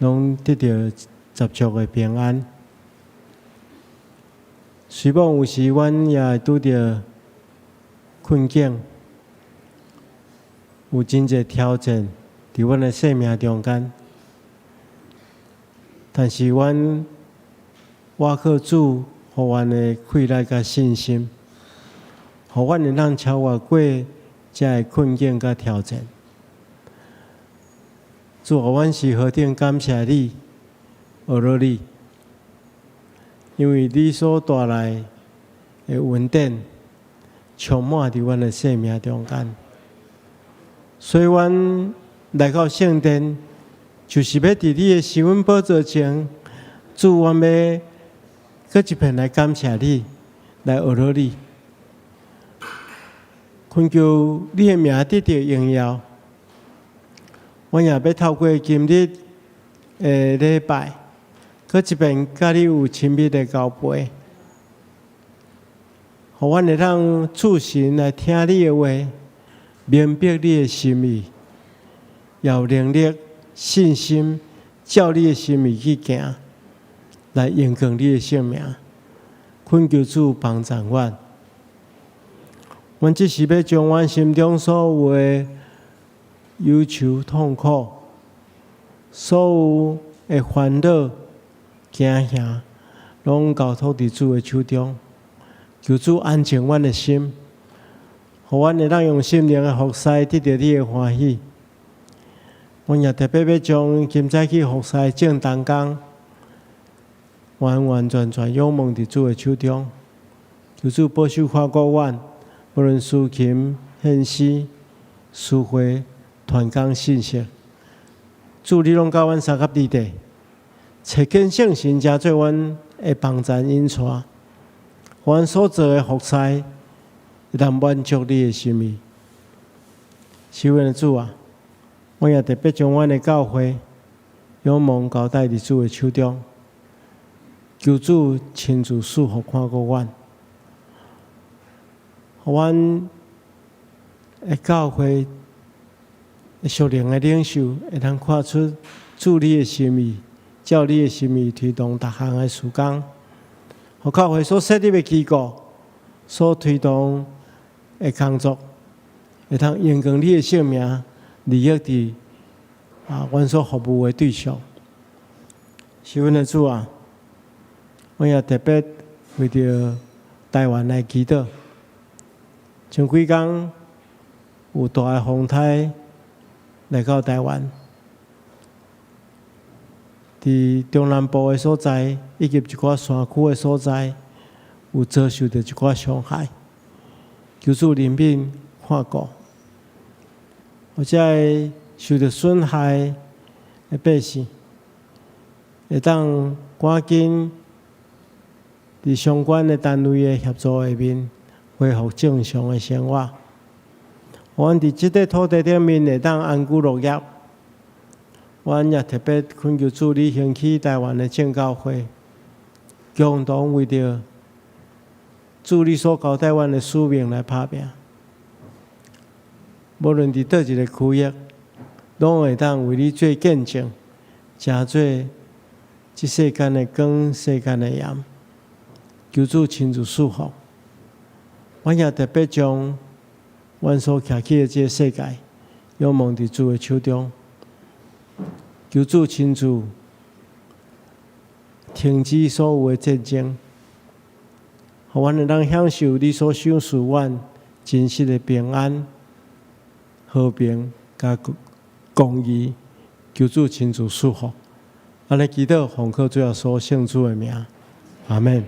攏得著十足的平安。雖罔有時，阮也會拄著困境，有真濟挑戰佇阮的生命中間。但是，阮倚靠主，予阮的氣力佮信心，予阮會當超越過這个困境佮挑戰。主啊，阮是何等感謝你，學了你，因為你所帶來的恩典充滿佇阮的生命中間，所以阮來到聖殿，就是欲佇你的施恩寶座前，主，阮欲閣一遍來感謝你，來學了你，懇求你的名得著榮耀。阮也欲透過今日的禮拜，閣一遍佮你有親密的交陪，予阮會當出神來聽你的話，明白你的心意，也有能力、信心，照你的心意去行，來榮光你的聖名。懇求主幫助阮。阮這時欲將阮心中所有的憂愁、痛苦，所有的煩惱、驚嚇，攏交託佇主的手中。求主安靜阮的心，予阮會當用心靈的服侍，得著你的歡喜。阮也特別欲將今早去服侍的眾同工，完完全全仰望佇主的手中。求主保守看顧阮，無論司琴、獻詩、司會、傳講信息，主你攏佮阮相佮佇咧，差遣聖神成做阮的幫贊引帶，阮所做的服侍，會當滿足你的心意。是阮的主啊，我也特別將阮的教會仰望交代佇主的手中，求主親自賜福看顧阮，予阮的教會屬靈的領袖會當看出主你的心意，照你的心意推動逐項的事工，予教會所設立的機構，所推動的工作，會當榮光你的聖名，利益佇阮所服務的對象。是阮的主啊，我也特別為著台灣來祈禱。前幾工有大的風颱來到台灣，佇中南部的所在，以及一寡山區的所在，有遭受著一寡傷害。求主憐憫看顧，予這个受著損害的百姓，會當趕緊佇相關的單位的協助下面，恢復正常的生活。阮佇這塊土地頂面會當安居樂業。阮也特別懇求主你興起台灣的正教會，共同為著主你所交代阮的使命來拍拚。無論佇佗一个區域，攏會當為你做見證，成做這世間的光、世間的鹽。求主親自賜福。阮也特別將阮所徛起的這个世界，仰望佇主的手中，求主親自停止所有的戰爭，予阮會當享受你所賞賜阮真實的平安、和平佮公義。求主親自賜福。按呢祈禱，奉靠主耶穌聖子的名，阿們。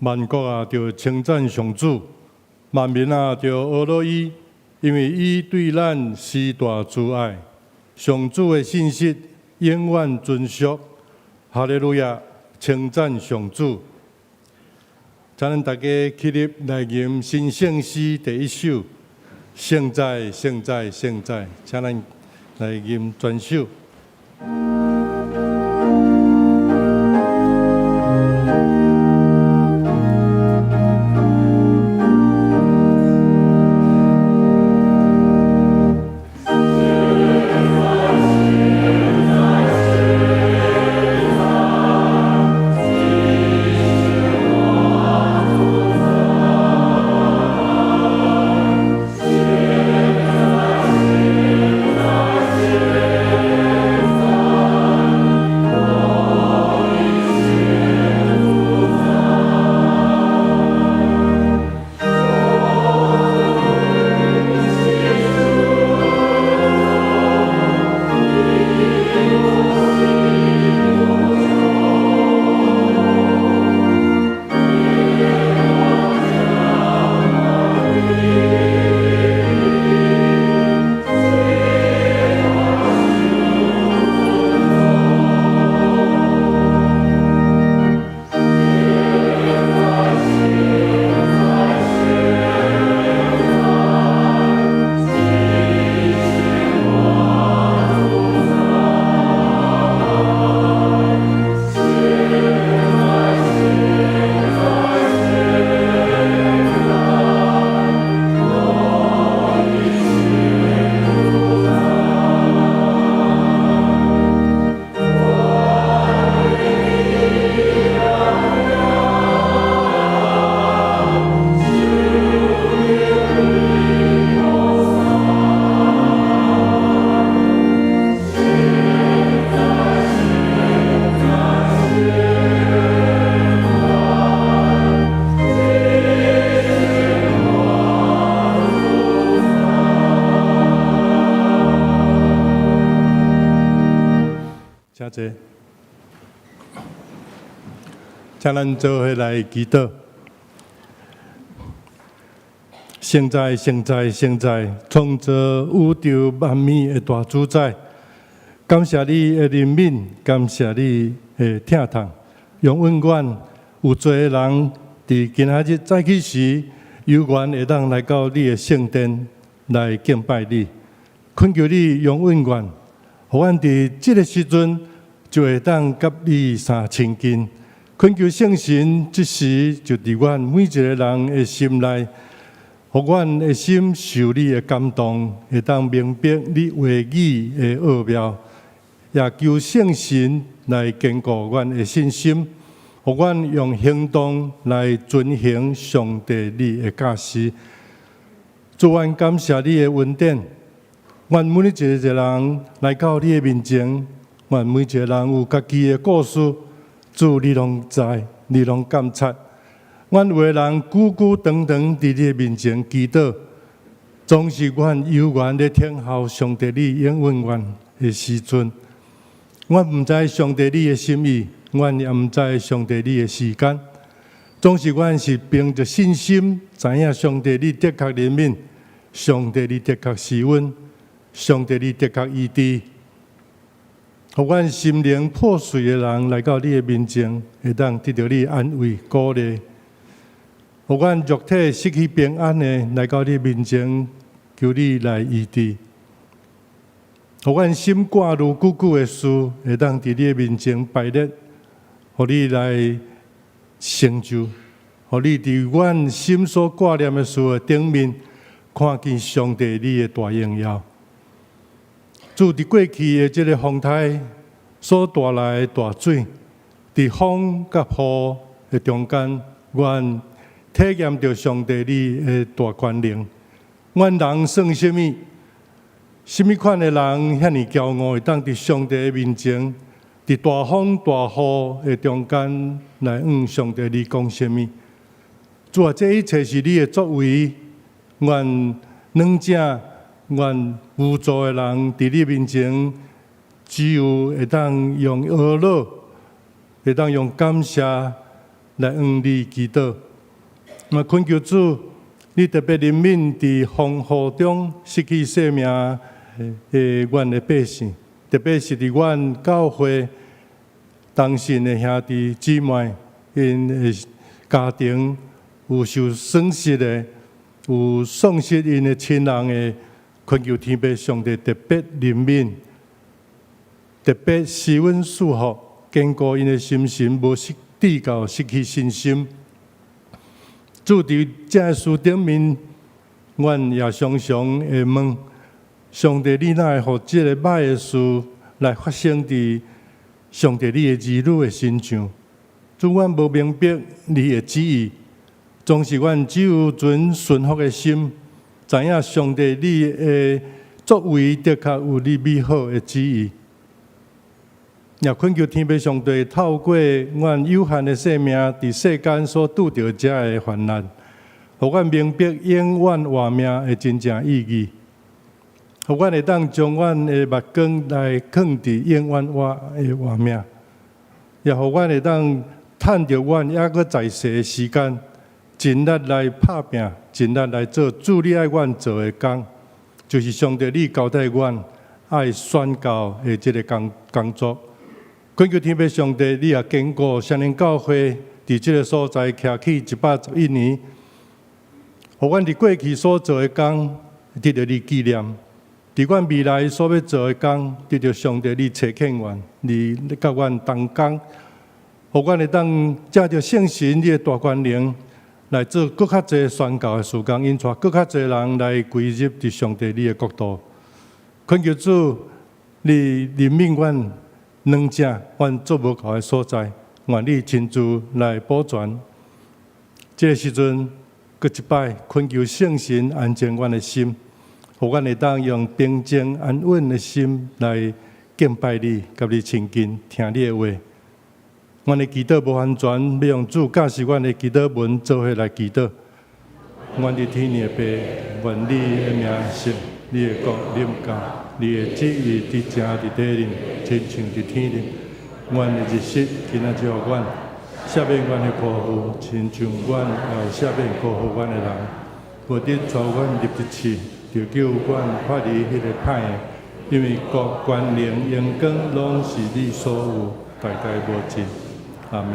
萬國啊，著稱讚上主；萬民啊，著呵咾伊，因為伊對咱施大慈愛。上主的信實永遠存續。哈利路亞，稱讚上主。請咱大家起立來吟新聖詩第一首：聖哉，聖哉，聖哉！請咱來吟全首。請坐，請咱做伙來祈禱。聖哉，聖哉，聖哉，創造宇宙萬物的大主宰，感謝你的憐憫，感謝你的疼痛，讓阮阮有罪的人，佇今仔日早起時，有緣會當來到你的聖殿來敬拜你。懇求你容阮阮，予阮佇這个時陣就會當佮你相親近。懇求聖神這時就佇阮每一个人的心內，予阮的心受你的感動，會當明白你話語的奧妙，也求聖神來堅固阮的信心，予阮用行動來遵行上帝你的教示。主，阮感謝你的恩典。阮每一个人來到你的面前，阮每一个人有家己的故事，主你攏知，你攏監察。阮有的人久久長長佇你的面前祈禱，總是阮有緣咧等候上帝你應允阮的時陣。阮毋知上帝你的心意，阮也毋知上帝你的時間。總是阮是憑著信心，知影上帝你的確憐憫，上帝你的確施恩。上帝，你的確醫治，予阮心靈破碎的人來到你的面前，會當得著你安慰鼓勵；予阮肉體失去平安的來到你面前，求你來醫治；予阮心掛慮久久的事，會當佇你的面前擺列，予你來成就；予你佇阮心所掛念的事的頂面，看見上帝你的大榮耀。主，佇過去的這个風颱所帶來的大水，佇風佮雨的中間，阮體驗著上帝你的大權能。阮人算啥物？啥物款的人遐爾驕傲，會當佇上帝的面前，佇大風大雨的中間來向上帝你講啥物？主啊，這一切是你的作為，阮軟者。阮無助的人佇你面前，只有會當用呵咾，會當用感謝來來向你祈禱。嘛懇求主，你特別憐憫佇風雨中失去性命的阮的百姓，特別是佇阮教會同信的兄弟姊妹，𪜶的家庭有受損失的，有喪失𪜶的親人的，懇求天父上帝特別憐憫，特別施恩賜福，堅固𪜶的心神，無失至到失去信心。主佇這个事頂面，阮也常常會問上帝：你哪會予這个歹的事來發生佇上帝你的兒女的身上？主，阮無明白你的旨意，總是阮只有存順服的心，知影上帝你的作為的確有你美好的旨意。也懇求天父上帝透過阮有限的生命，佇世間所拄著這个患難，予阮明白永遠活命的真正意義，予阮會當將阮的目光來囥佇永遠活的活命，也予阮會當趁著阮猶閣在世的時間，盡力來拍拚，盡力來做主你愛阮做的工，就是上帝你交代阮愛宣教的這个工作。懇求天父上帝，你也堅固聖靈教會佇這个所在徛起111年，予阮佇過去所做的工得著你紀念；佇阮未來所欲做的工，得著上帝你差遣阮，你佮阮同工，予阮會當藉著聖神你的大權能來做閣較濟宣教的事工，引帶閣較濟人來歸入佇上帝你的國度。懇求主，你憐憫阮。軟正，阮做無夠的所在，願你親自來保全。這个時陣，閣一擺懇求聖神安靜阮的心，予阮會當用平靜安穩的心來敬拜你，佮你親近，聽你的話。阮的祈禱無完全，欲用主教示阮的祈禱文做伙來祈禱。阮佇天的父，願你的名聖，你的國臨到。你的旨意佇正佇地面，親像佇天頂。阮的日食今仔日予阮，赦免阮的辜負，親像阮也有赦免辜負阮的人。無得帶阮入去試，著救阮脫離彼个歹的。因為國、權能、榮光，攏是你所有，代代無盡。阿們。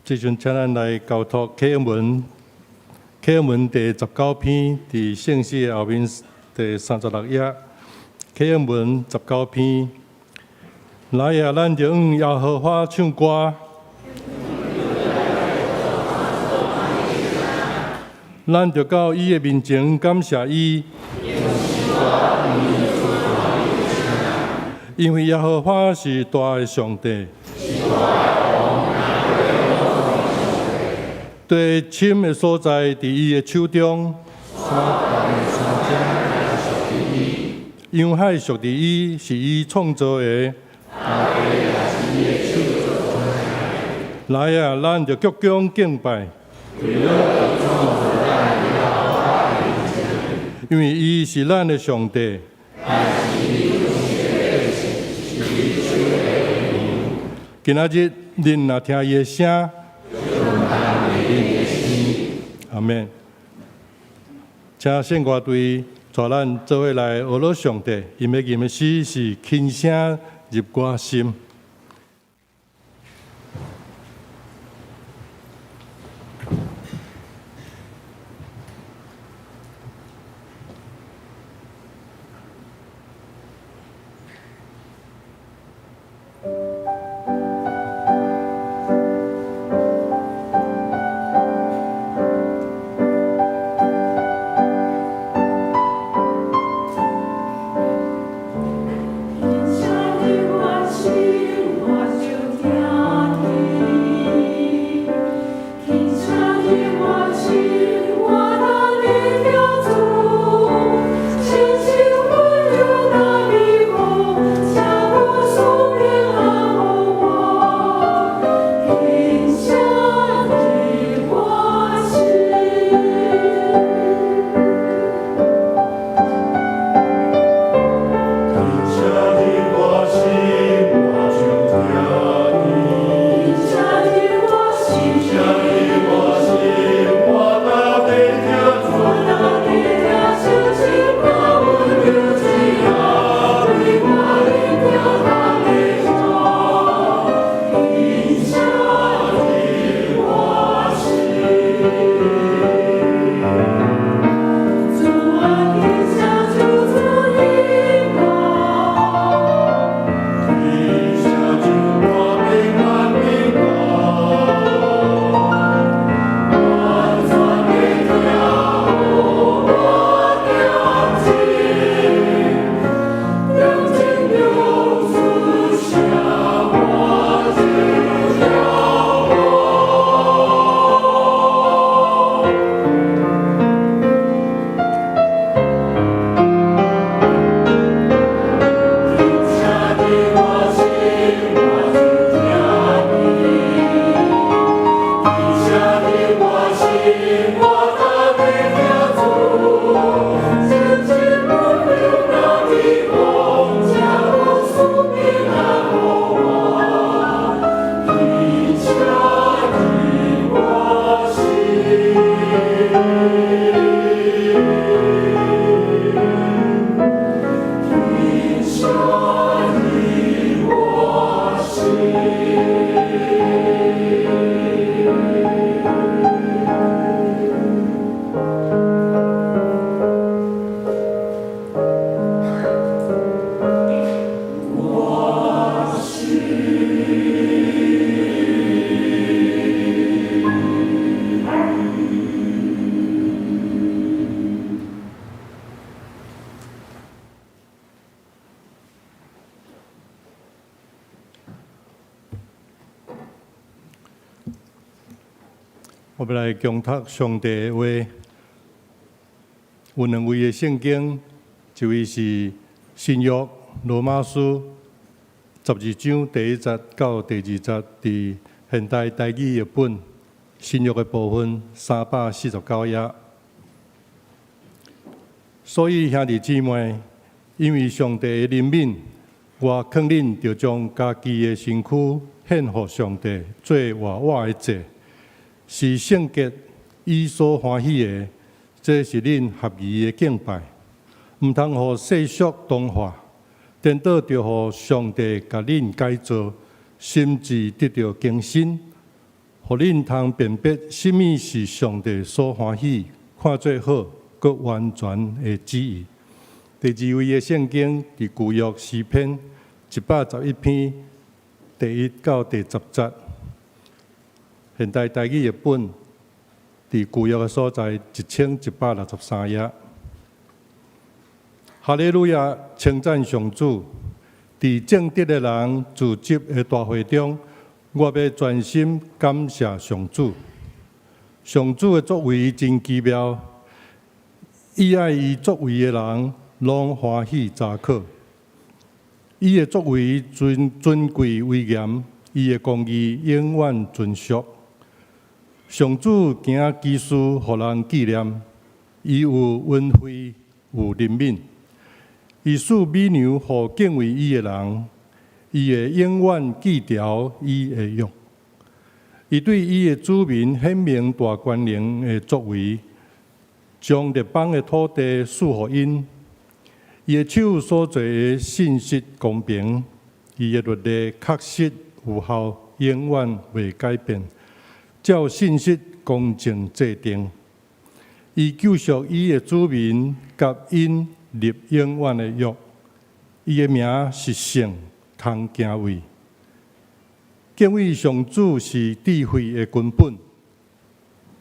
這陣請咱來交託啟應文，啟應文第19篇，佇聖詩的後面第36頁。啟應文十九篇，來啊，咱就向耶和華唱歌，咱就到伊的面前感謝伊，因為耶和華是大的上帝。地深的所在，佇伊的手中；洋海屬佇伊，是伊創造的。來啊，咱就鞠躬敬拜，因為伊是咱的上帝。今仔日，恁若聽伊的聲。阿們。請聖歌隊帶咱做伙來學樂上帝，𪜶欲吟的詩是輕聲入我心。我欲來恭讀上帝的話。有兩位的聖經，一位是新約羅馬書12章第一節到第二節，佇現代台語譯本新約的部分349頁。所以兄弟姊妹，因為上帝的憐憫，我勸恁著將家己的身軀獻予上帝，做活活的祭，是聖潔、伊所歡喜的。這是恁合宜的敬拜。毋通予世俗同化，顛倒著予上帝共恁改造，心智得著更新，予恁通辨別啥物是上帝所歡喜、看做好、閣完全的旨意。第二位的聖經佇舊約詩篇111篇第一到第十節，現代台語譯本佇舊約的所在1163頁。哈利路亞，稱讚上主！佇正直的人聚集的大會中，我欲專心感謝上主。上主的作為真奇妙，伊愛伊作為的人，攏歡喜查考。伊的作為尊尊貴威嚴，伊的公義永遠存續。上主行奇事，予人紀念，伊有恩惠，有憐憫。伊賜美糧予敬畏伊的人，伊會永遠記牢伊的約。伊對伊的子民顯明大權能的作為，將列邦的土地賜予𪜶。伊的手所做的信實公平，伊的律例確實有效，永遠袂改變。照信實公正制定，伊救贖伊的子民，佮𪜶立永遠的約。伊的名是聖，通敬畏。敬畏上主是智慧的根本，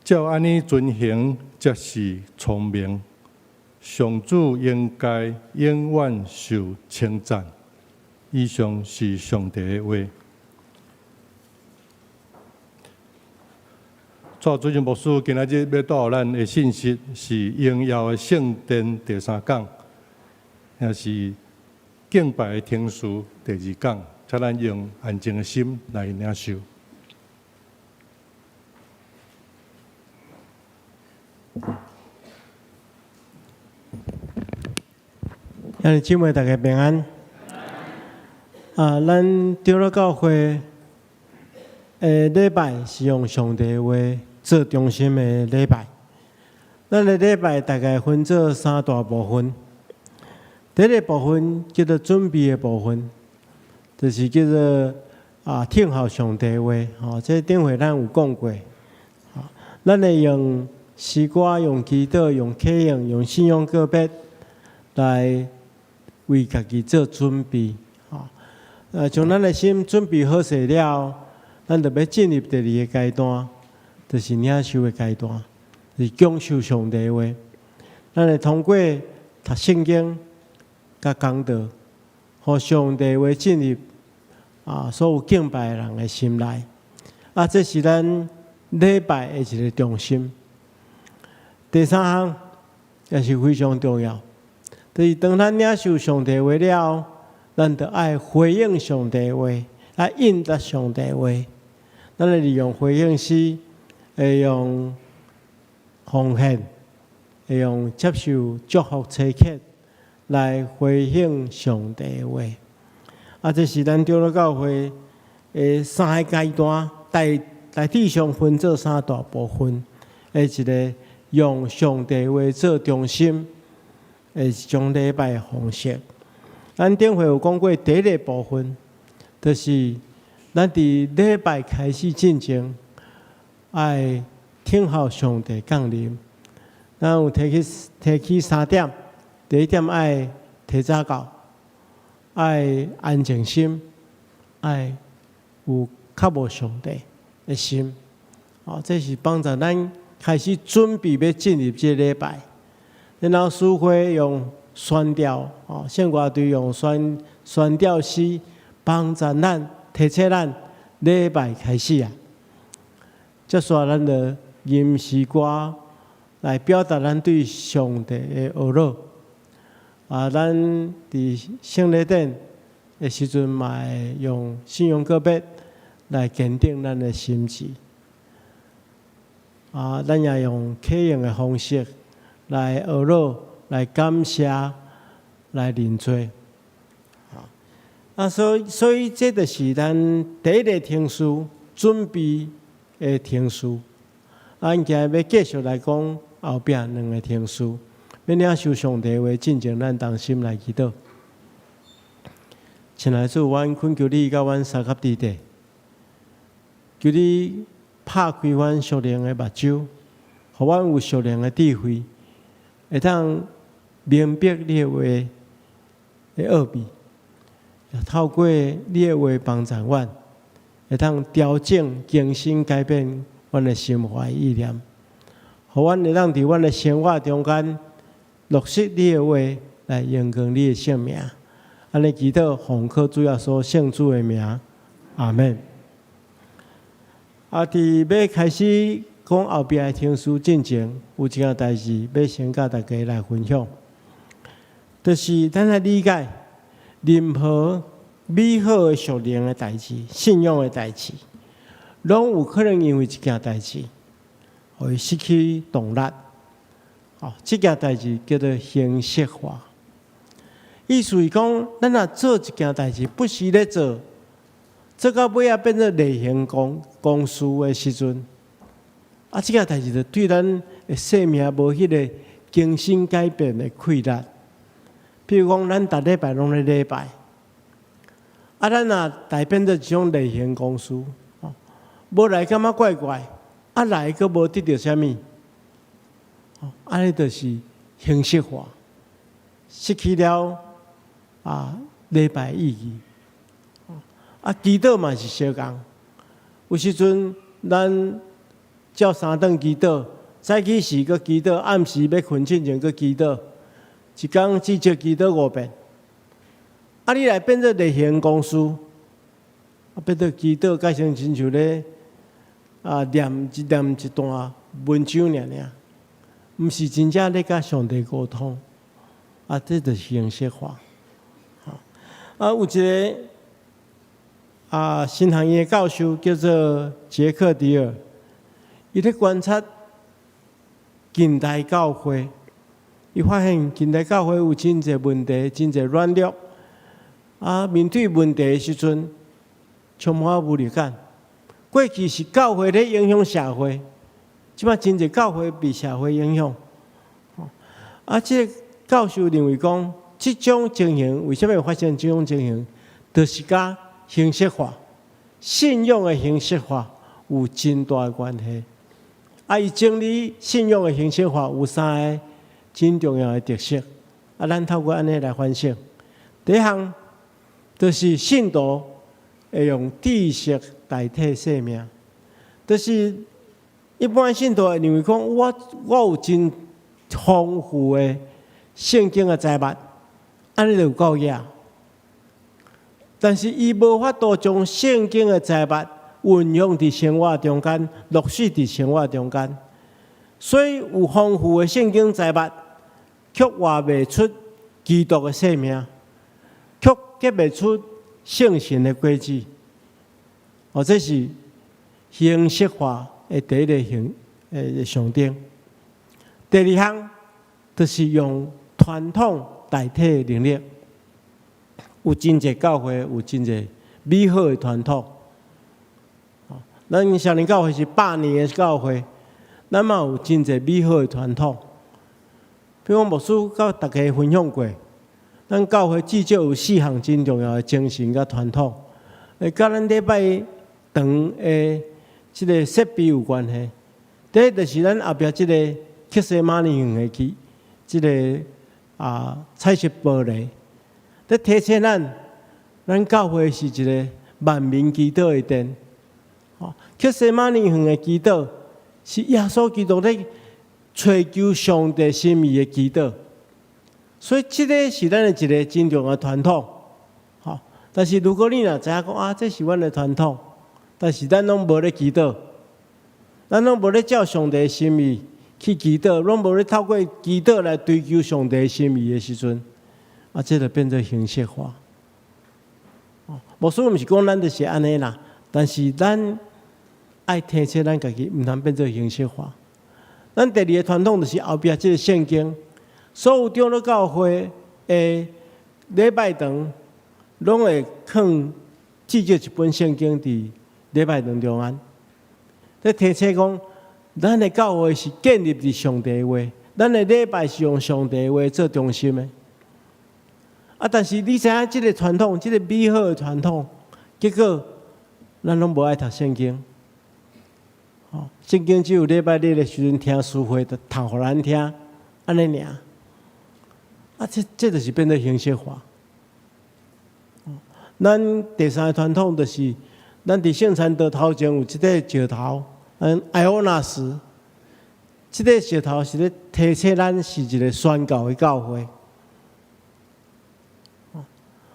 照按呢遵行，才是聰明。上主應該永遠受稱讚。以上是上帝的話。蔡主任牧師今仔日欲帶予咱的信息是榮耀的聖殿第三講，也是敬拜的程序第二講，請咱用安靜的心來領受。兄弟姊妹，大家平安。啊，咱長老教會的禮拜是用上帝話做中心的禮拜。咱的禮拜大概分做三大部分。第一個部分叫做準備的部分，就是叫做聽候上帝話。吼，這頂回咱有講過。咱會用詩歌、用祈禱、用啟應、用信仰告白來為家己做準備。吼，將咱的心準備好勢了，咱就欲進入第二个階段，就是領受的階段，是享受上帝話。咱會通過讀聖經、佮講道，予上帝話進入所有敬拜的人的心內。啊，這是咱禮拜的一個中心。第三項也是非常重要，就是當咱領受上帝話了，咱就愛回應上帝話，愛應答上帝話。咱會利用回應詩，會用奉獻，會用接受祝福差遣來回應上帝話。啊，這是咱長老教會的三个階段，大大致上分做三大部分，的一个用上帝話做中心的一種禮拜方式。咱頂回有講過，第一个部分就是咱佇禮拜開始進前，愛聽候上帝降臨。咱有提起提起三點，第一點愛提早到，愛安靜心，愛有渴慕上帝的心。哦，這是幫助咱開始準備欲進入這个禮拜。然後司會用宣調，哦，聖歌隊用宣宣調詩幫助咱提醒咱禮拜開始啊。接續咱就吟詩歌來表達咱對上帝的呵咾。啊，咱佇聖禮典的時陣嘛會用信仰告白來堅定咱的心志。啊，咱也用啟用的方式來呵咾、來感謝、來認罪。啊，所以這就是咱第一个程序準備的程序。啊，咱今日欲繼續來講後壁兩个程序，欲領受上帝話進前，咱同心來祈禱。親愛的主，阮懇求你佮阮相佮佇地，求你拍開阮屬靈的目睭，予阮有屬靈的智慧，會當明白你的話的奧秘。透過你的話幫助阮，會當調整、更新、改變阮的心懷意念，予阮會當佇阮的生活中間落實你的話，來榮光你的聖名。按呢祈禱，奉靠主耶穌聖子的名，阿們。啊，佇欲開始講後壁的程序進前，有一件代誌欲先佮大家來分享，就是咱來理解任何美好的屬靈的代誌、信仰的代誌，攏有可能因為一件代誌，予伊失去動力。哦，這件代誌叫做形式化。意思是講，咱若做一件代誌，不時咧做，做到尾仔變做例行公事的時陣，啊，這件代誌就對咱的生命無彼个更新改變的氣力。比如講，咱逐禮拜攏咧禮拜，啊，咱若改變做一種例行公事，無來感覺怪怪，啊來閣無得著啥物，按呢就是形式化，失去了啊禮拜意義。啊，祈禱嘛是相仝，有時陣咱照三頓祈禱，早起時閣祈禱，暗時欲睏進前閣祈禱。一工至少祈禱五遍，啊！你來變做例行公事，啊，變做祈禱，改成親像咧啊念一念一段文章爾爾，毋是真正咧佮上帝溝通，啊，這就是形式化。啊，有一个啊神學院的教授叫做傑克迪爾，伊咧觀察近代教會。伊發現近代教會有真濟問題，真濟軟弱。啊，面對問題的時陣，充滿無力感。過去是教會咧影響社會，這擺真濟教會被社會影響。啊，這个教授認為講，這種情形為啥物會發生這種情形？就是佮形式化、信仰的形式化有真大的關係。啊，伊整理信仰的形式化有三個真重要的特色，啊，咱透過按呢來反省。第一項，就是信徒會用知識代替生命，就是一般信徒會認為講，我有真豐富的聖經的知識，按呢就有夠額。但是伊無法度將聖經的知識運用佇生活中間，落實佇生活中間，所以有豐富的聖經知識，卻活袂出基督的生命，卻結袂出聖神的果子。哦，這是形式化的第一个形象徵。第二項就是用傳統代替能力。有真濟教會有真濟美好的傳統。咱少年教會是百年的教會，咱嘛有真濟美好的傳統。比如講，牧師佮大家分享過，咱教會至少有四項真重要的精神佮傳統，會佮咱禮拜堂的這個設備有關係。第一就是咱後壁這个客西馬尼園的去，這个啊彩色玻璃，咧提醒咱，咱教會是一个萬民祈禱的殿。哦，客西馬尼園的祈禱是耶穌基督咧揣求上帝心意的祈禱，所以這个是咱的一个真重要的傳統。吼，但是如果你若知影講啊，這是阮的傳統，但是咱攏無咧祈禱，咱攏無咧照上帝心意去祈禱，攏無咧透過祈禱來追求上帝心意的時陣，啊，這就變做形式化。牧師毋是講咱就是按呢啦，但是咱愛提醒咱家己，毋通變做形式化。咱第二个傳統就是後壁這个聖經，所有長老教會的禮拜堂，攏會囥至少一本聖經佇禮拜堂中間。咧提醒講，咱的教會是建立佇上帝的話，咱的禮拜是用上帝的話做中心的。啊，但是你知影這个傳統，這个美好的傳統，結果咱攏無愛讀聖經。哦，聖經只有禮拜日的時陣聽司會，就讀予咱聽，按呢爾。啊，這就是變做形式化。咱第三个傳統就是，咱佇聖餐桌頭前有一塊石頭，咱艾歐納斯，這個石頭是咧提醒咱是一个宣教的教會。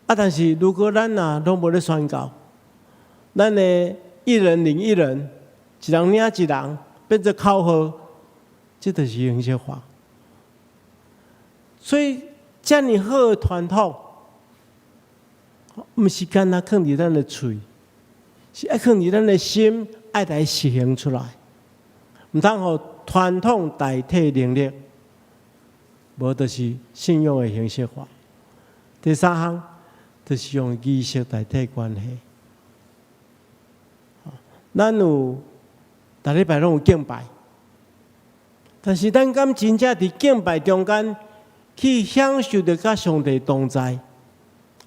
啊，但是如果咱若攏無咧宣教，咱的一人領一人，一人領一人，變做口號，這就是形式化。所以，遮爾好的傳統，毋是干焦囥佇咱的喙，是愛囥佇咱的心，愛來實行出來。毋通予傳統代替能力，無就是信仰的形式化。第三項，就是用儀式代替關係。咱有逐禮拜攏有敬拜，但是咱敢真正佇敬拜中間去享受著佮上帝同在，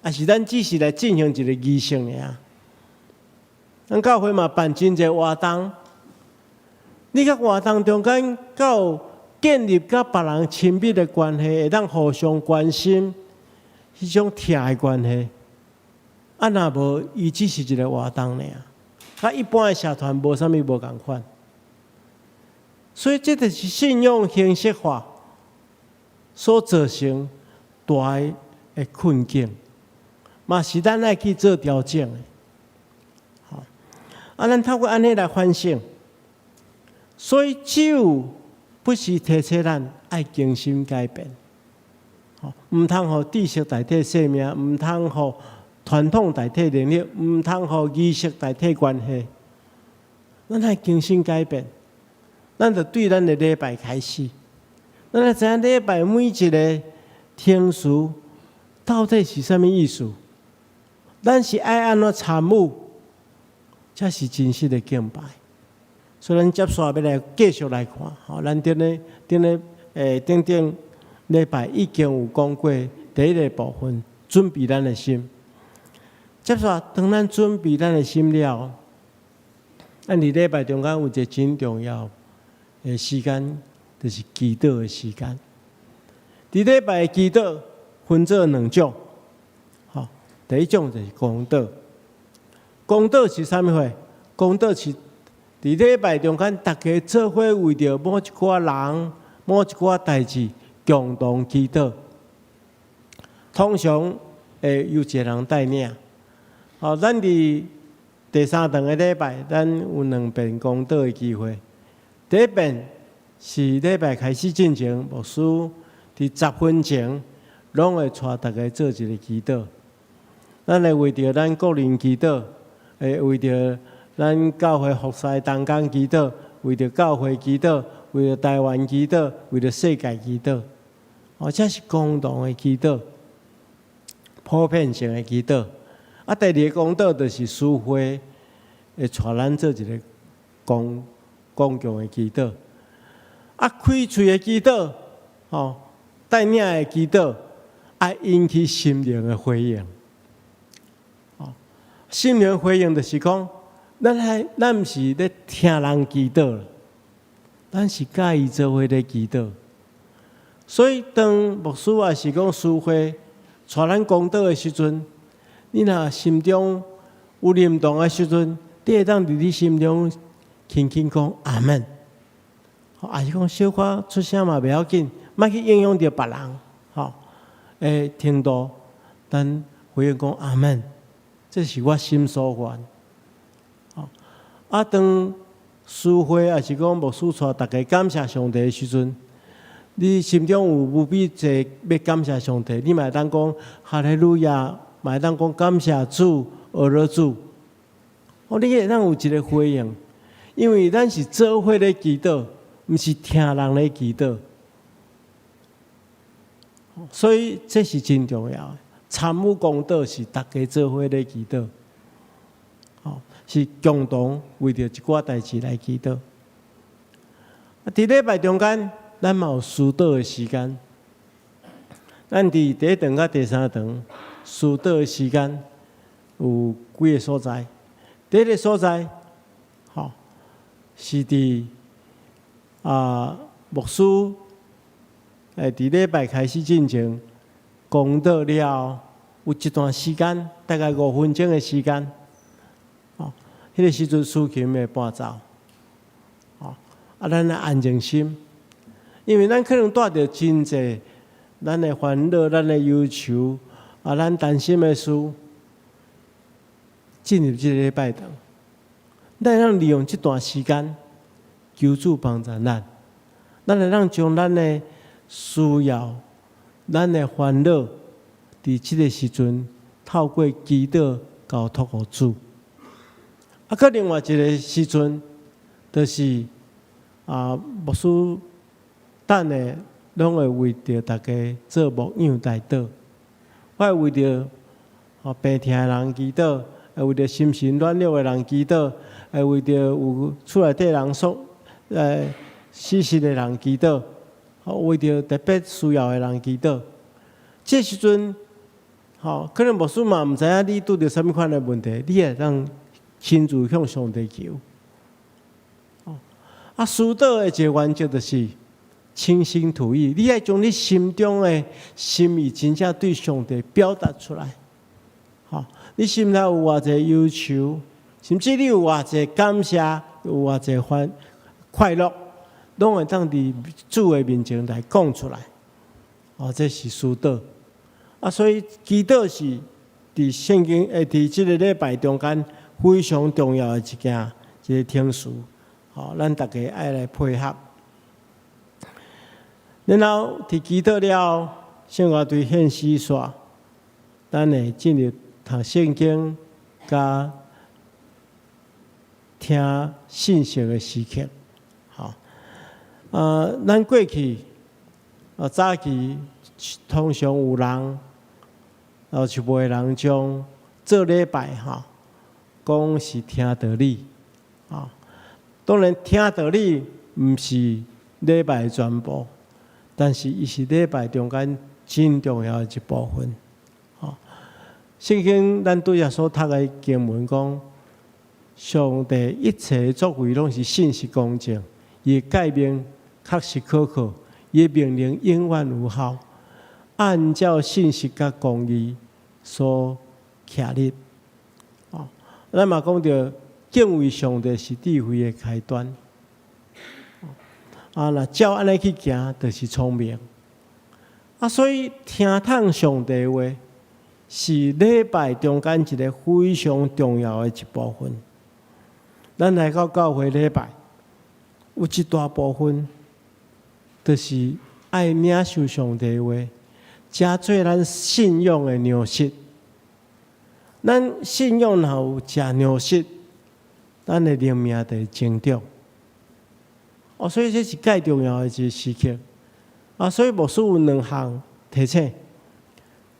抑是咱只是來進行一个儀式爾？咱教會嘛辦真濟活動，你佮活動中間敢有建立佮別人親密的關係，會當互相關心，彼種疼的關係。啊，若無，伊只是一个活動爾，佮一般的社團無啥物無仝款。所以，這就是信仰形式化所造成大的困境，嘛是咱愛去做調整的。好，啊，咱透過按呢來反省，所以酒不時提醒咱愛更新改變，毋通予知識代替生命，毋通予傳統代替能力，毋通予儀式代替關係。咱愛更新改變，咱就對咱的禮拜開始。咱來知影禮拜每一个程序到底是啥物意思？咱是愛按怎參與，才是真實的敬拜。所以，咱接續欲來繼續來看，吼，咱頂咧頂咧頂頂禮拜已經有講過第一个部分，準備咱的心。接續，當咱準備咱的心了，咱佇禮拜中間有一个真重要的時間，就是祈禱的時間。佇禮拜的祈禱分做兩種，吼，第一種就是公禱。公禱是啥物貨？公禱是佇禮拜中間，大家做伙為著某一寡人、某一寡代誌共同祈禱。通常會由一个人帶領。吼，咱佇第三頓的禮拜，咱有兩遍公禱的機會。第一遍是禮拜開始進前，牧師佇10分鐘攏會帶大家做一个祈禱。咱會為著咱個人祈禱，會為著咱教會服侍同工祈禱，為著教會祈禱，為著台灣祈禱，為著世界祈禱。哦，這是共同的祈禱，普遍性的祈禱。啊，第二个公禱就是司會會帶咱做一个公共的祈禱。啊，開喙的祈禱，吼，帶領的祈禱，愛引起心靈的回應。哦，心靈回應就是講，咱毋是咧聽人祈禱，咱是佮伊做伙咧祈禱。所以，當牧師抑是講司會帶咱公禱的時陣，你若心中有認同的時陣，你會當佇你心中輕輕講阿們，抑是講小可出聲嘛袂要緊，莫去影響著別人，吼，的程度，咱回應講阿們，這是我心所願。吼，啊，當司會抑是講牧師帶大家感謝上帝的時陣，你心中有無比濟欲感謝上帝，你嘛會當講哈利路亞，嘛會當講感謝主、阿羅主。哦，你會當有一個回應，因為咱是做伙咧祈禱，毋是聽人咧祈禱，所以這是真重要的。參與講道是大家做伙咧祈禱，吼，是共同為著一寡代誌來祈禱。啊，佇禮拜中間，咱嘛有思禱的時間。咱佇第一堂佮第三堂思禱的時間有幾个所在。第一个所在，吼，是佇牧師佇禮拜開始進前講道了後，有一段時間，大概5分鐘的時間，哦，彼个時陣司琴會伴奏，哦，啊，咱來安靜心，因為咱可能帶著真濟咱的煩惱、咱的憂愁，啊，咱擔心的事，進入這个禮拜堂，咱會當利用這段時間，求主幫助咱，咱會當將咱的需要、咱的煩惱，佇這个時陣透過祈禱交託予主。啊，閣另外一个時陣，就是牧師等下攏會為著大家做牧養代禱，我會為著病疼的人祈禱，會為著心神軟弱的人祈禱，會為著有厝內底人喪死逝的人祈禱，為著特別需要的人祈禱。這時陣，吼，可能牧師嘛毋知影你拄著啥物款的問題，你會當親自向上帝求。啊，思禱的一个原則就是傾心吐意，你愛將你心中的心意真正對上帝表達出來。吼，你心內有偌濟憂愁，甚至你有偌濟感謝，有偌濟歡快樂，攏會當佇主的面前來講出來。哦，這是思禱。啊，所以祈禱是佇聖經佇這个禮拜中間非常重要的一件一个程序。吼，咱大家愛來配合。然後佇祈禱了後，聖樂隊獻詩煞，咱會進入讀聖經佮聽信息的時刻。吼，咱過去早期通常有人，有一部分人將做禮拜吼，講是聽道理，吼。當然聽道理毋是禮拜的全部，但是伊是禮拜中間真重要的一部分。吼，聖經咱拄才所讀的經文講，上帝一切作為攏是信實公正，伊的誡命確實可靠，伊的命令永遠有效，按照信實佮公義所徛立。哦，咱嘛講著敬畏上帝是智慧的開端。啊，若照按呢去行，就是聰明。啊，所以聽通上帝話是禮拜中間一个非常重要的一部分。咱來到教會禮拜，有一大部分，就是愛領受上帝話，食做咱信仰的糧食。咱信仰若有食糧食，咱的靈命就會成長。哦，所以這是蓋重要的一个時刻。啊，所以牧師有兩項提醒。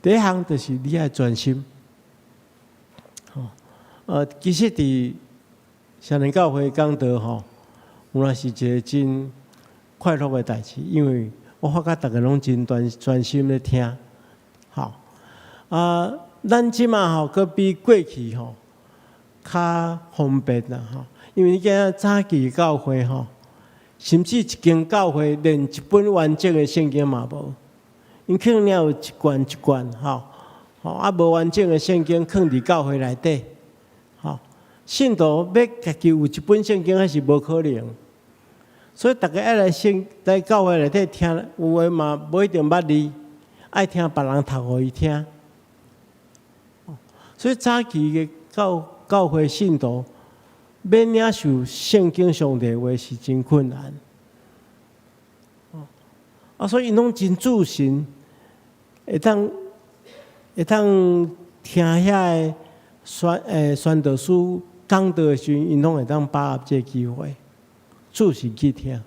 第一項就是你愛專心。吼，其實佇雙連教會講道吼，原來是一个真快樂的代誌，因為我發覺逐个攏真專專心咧聽。吼，啊，咱這馬吼，閣比過去吼較方便啦吼，因為你見早期教會吼，甚至一間教會連一本完整的聖經嘛無，𪜶可能有一卷一卷吼，吼啊無完整的聖經囥佇教會內底，吼，信徒欲家己有一本聖經，彼是無可能。所以逐家愛來聖來教會內底聽，有的嘛無一定捌字，愛聽別人讀予伊聽。所以早期的教教會信徒，欲領受聖經上帝話是真困難。啊，所以𪜶攏真注神，會當聽遐个宣道師講道的時陣，𪜶攏會當把握這个機會，注神去聽。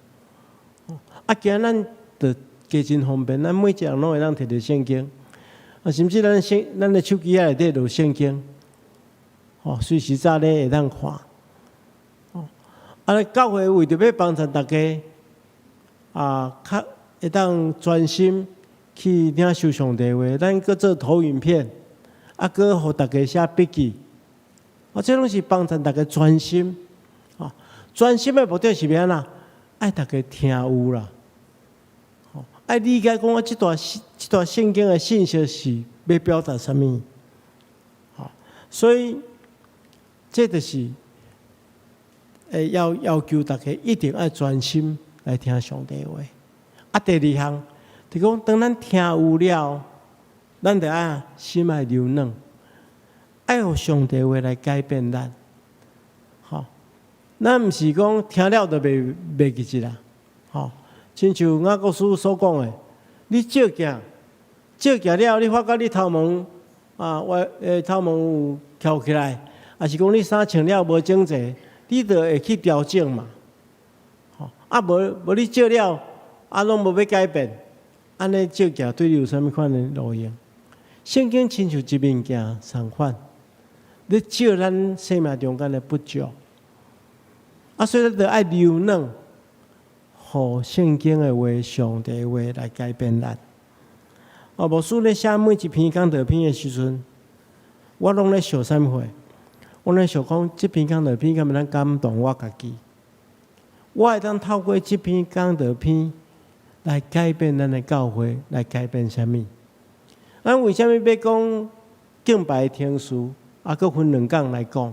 啊，今仔咱就加真方便，咱每一個人攏會當提著聖經，啊，甚至咱的手機仔內底就有聖經，哦，隨時早咧會當看。哦，啊，教會為著欲幫助大家，啊，較會當專心去領受上帝話，咱閣做投影片，啊，閣予大家寫筆記，啊，這攏是幫助大家專心。啊，專心的目的是欲按怎？愛大家聽有啦，愛理解講我這段聖經的信息是欲表達啥物。所以這就是要求大家一定愛專心來聽上帝話。啊，第二項，就講當咱聽有了，咱著愛心愛柔軟，愛予上帝話來改變咱。吼，咱毋是講聽了就袂記得啦。吼，親像雅各書所講的，你照鏡，照鏡了，你發覺你頭毛啊，頭毛有翹起來，抑是講你衫穿了無整齊，你就會去調整嘛。吼，啊無你照了，啊攏無欲改變，按呢照鏡對你有啥物款的路用？聖經親像一面鏡仝款，咧照咱生命中間的不足。啊，所以咱著愛柔軟，予聖經的話、上帝的話來改變咱。哦，牧師咧寫每一篇講道篇的時陣，我攏咧想啥物貨？我咧想講，這篇講道篇敢會當感動我家己？我會當透過這篇講道篇來改變咱的教會，來改變啥物？咱為啥物欲講敬拜程序？啊，閣分兩工來講？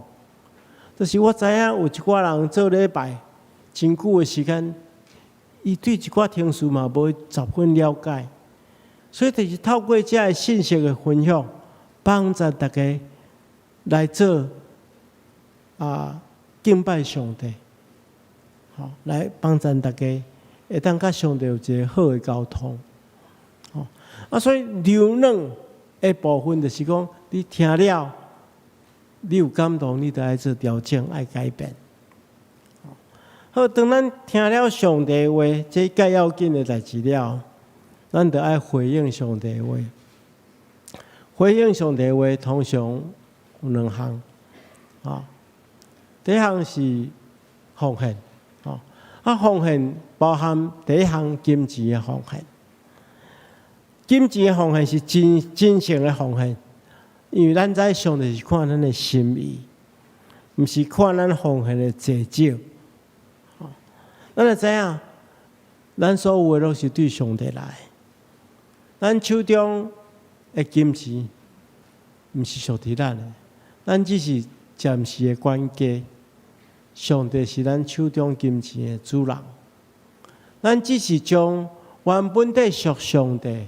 就是我知影有一寡人做禮拜真久的時間，伊對一寡程序嘛無十分了解，所以就是透過這个信息的分享，幫助大家來做敬拜上帝，吼，來幫助大家會當佮上帝有一个好的溝通，吼，啊，所以柔軟的部分就是講，你聽了，你有感動，你就愛做調整，愛改變。好，當咱聽了上帝話，這較要緊的代誌了，咱就愛回應上帝話。回應上帝話通常有兩項，啊，第一項是奉獻，啊，奉獻包含第一項金錢的奉獻。金錢的奉獻是真誠的奉獻，因為咱知上帝是看咱的心意，毋是看咱奉獻的濟少。咱會知影，咱所有的攏是對上帝來。咱手中的金錢，毋是屬佇咱的，咱只是暫時的管家。上帝是咱手中金錢的主人，咱只是將原本底屬上帝，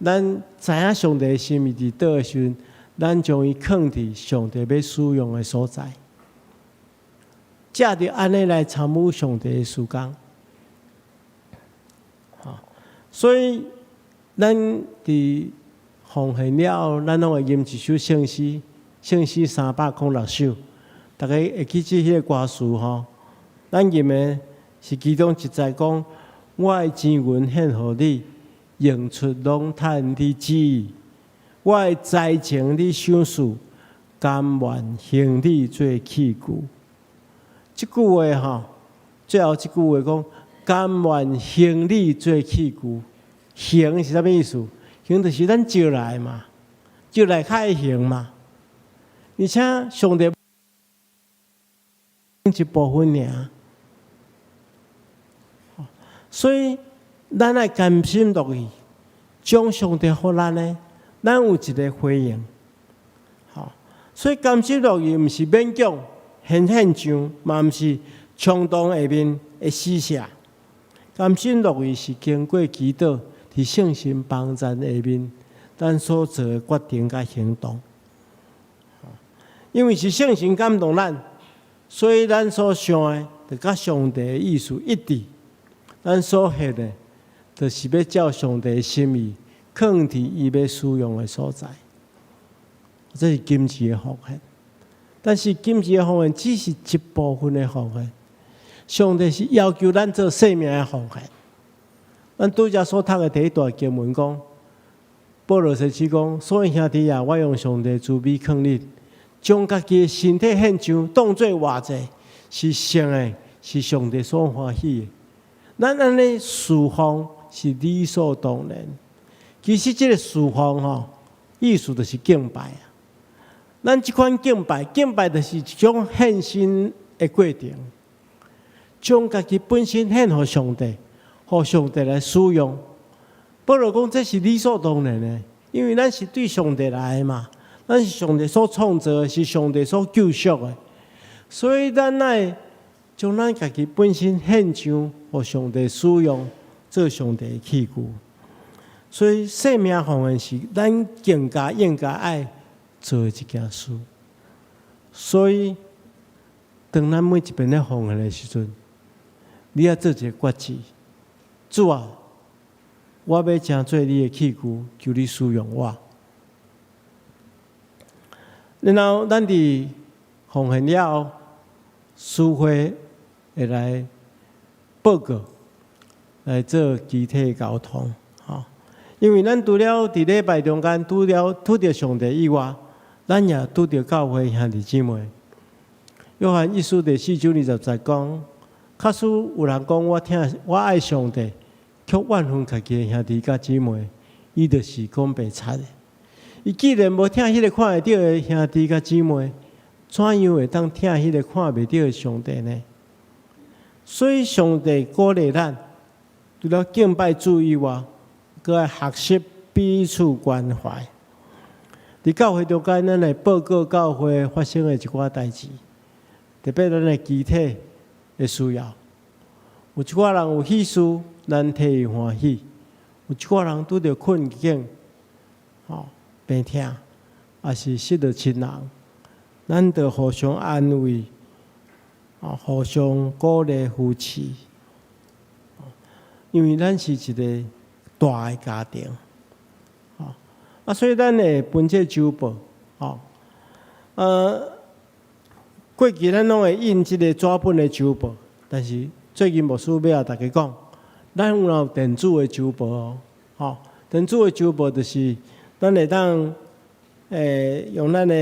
咱知影上帝的心意佇佗的時陣，咱將伊囥佇上帝欲使用的所在，藉著按呢來參與上帝的事工。所以咱佇奉獻了後，咱攏會吟一首聖詩，聖詩306首，大家會記這彼個歌詞吼。咱吟的是其中一節講：我的錢銀獻予你，用出攏趁你旨意；我的才情你賞賜，甘願還你做器具。這句話吼，最後這句話講：甘願還你做器具。還是啥物意思？還就是咱招來嘛，招來較會還嘛。而且上帝一部分爾，所以咱愛甘心樂意將上帝予咱的，咱有一个回應。所以甘心樂意毋是勉強現象，嘛毋是衝動下面的施捨。甘心樂意是經過祈禱，佇聖神幫助下面，咱所做的決定佮行動。因為是聖神感動咱，所以咱所想的，就佮上帝的意思一致；咱所獻的，就是欲照上帝的心意，囥佇伊欲使用的所在。這是金錢的奉獻，但是金錢的奉獻只是一部分的奉獻。上帝是要求咱做生命的奉獻。咱拄才所讀的第一段經文講，保羅先生講，所以兄弟啊，我用上帝慈悲勸你，將家己的身體獻上，當做活祭，是聖的，是上帝所歡喜的。咱按呢事奉是理所當然。其實這个事奉吼，意思就是敬拜啊。咱這款敬拜，敬拜就是一種獻身的過程，將家己本身獻予上帝，予上帝來使用。保羅講這是理所當然的，因為咱是對上帝來的嘛，咱是上帝所創造的，是上帝所救贖的，所以咱愛將咱家己本身獻上，予上帝使用，做上帝的器具。所以生命奉獻是咱更加應該愛做的一件事。所以，當咱每一遍咧奉獻的時陣，你愛做一个決志：主啊，我欲成做你的器具，求你使用我。然後，咱佇奉獻了後，司會會來報告，來做肢體溝通。吼，因為咱除了佇禮拜中間，除了拄著上帝以外，咱也拄著教會兄弟姊妹。約翰一書第四章二十節講，假使有人講我疼我愛上帝，卻怨恨家己的兄弟佮姊妹，伊就是講白賊的。伊既然無疼彼个看會著的兄弟佮姊妹，怎樣會當疼彼个看袂著的上帝呢？所以上帝鼓勵咱，除了敬拜主以外，閣愛學習彼此關懷。佇教會中間，咱來報告教會發生的一寡代誌，特別咱的肢體的需要。有一寡人有喜事，咱替伊歡喜；有一寡人拄著困境，吼病痛，抑是失著親人，咱著互相安慰，互相鼓勵扶持。因為咱是一个大的家庭。啊，所以咱會分這週報，吼，過去咱攏會印這个紙本的週報，但是最近牧師欲共大家講，咱有有電子的週報哦，吼，電子的週報就是咱會當用咱的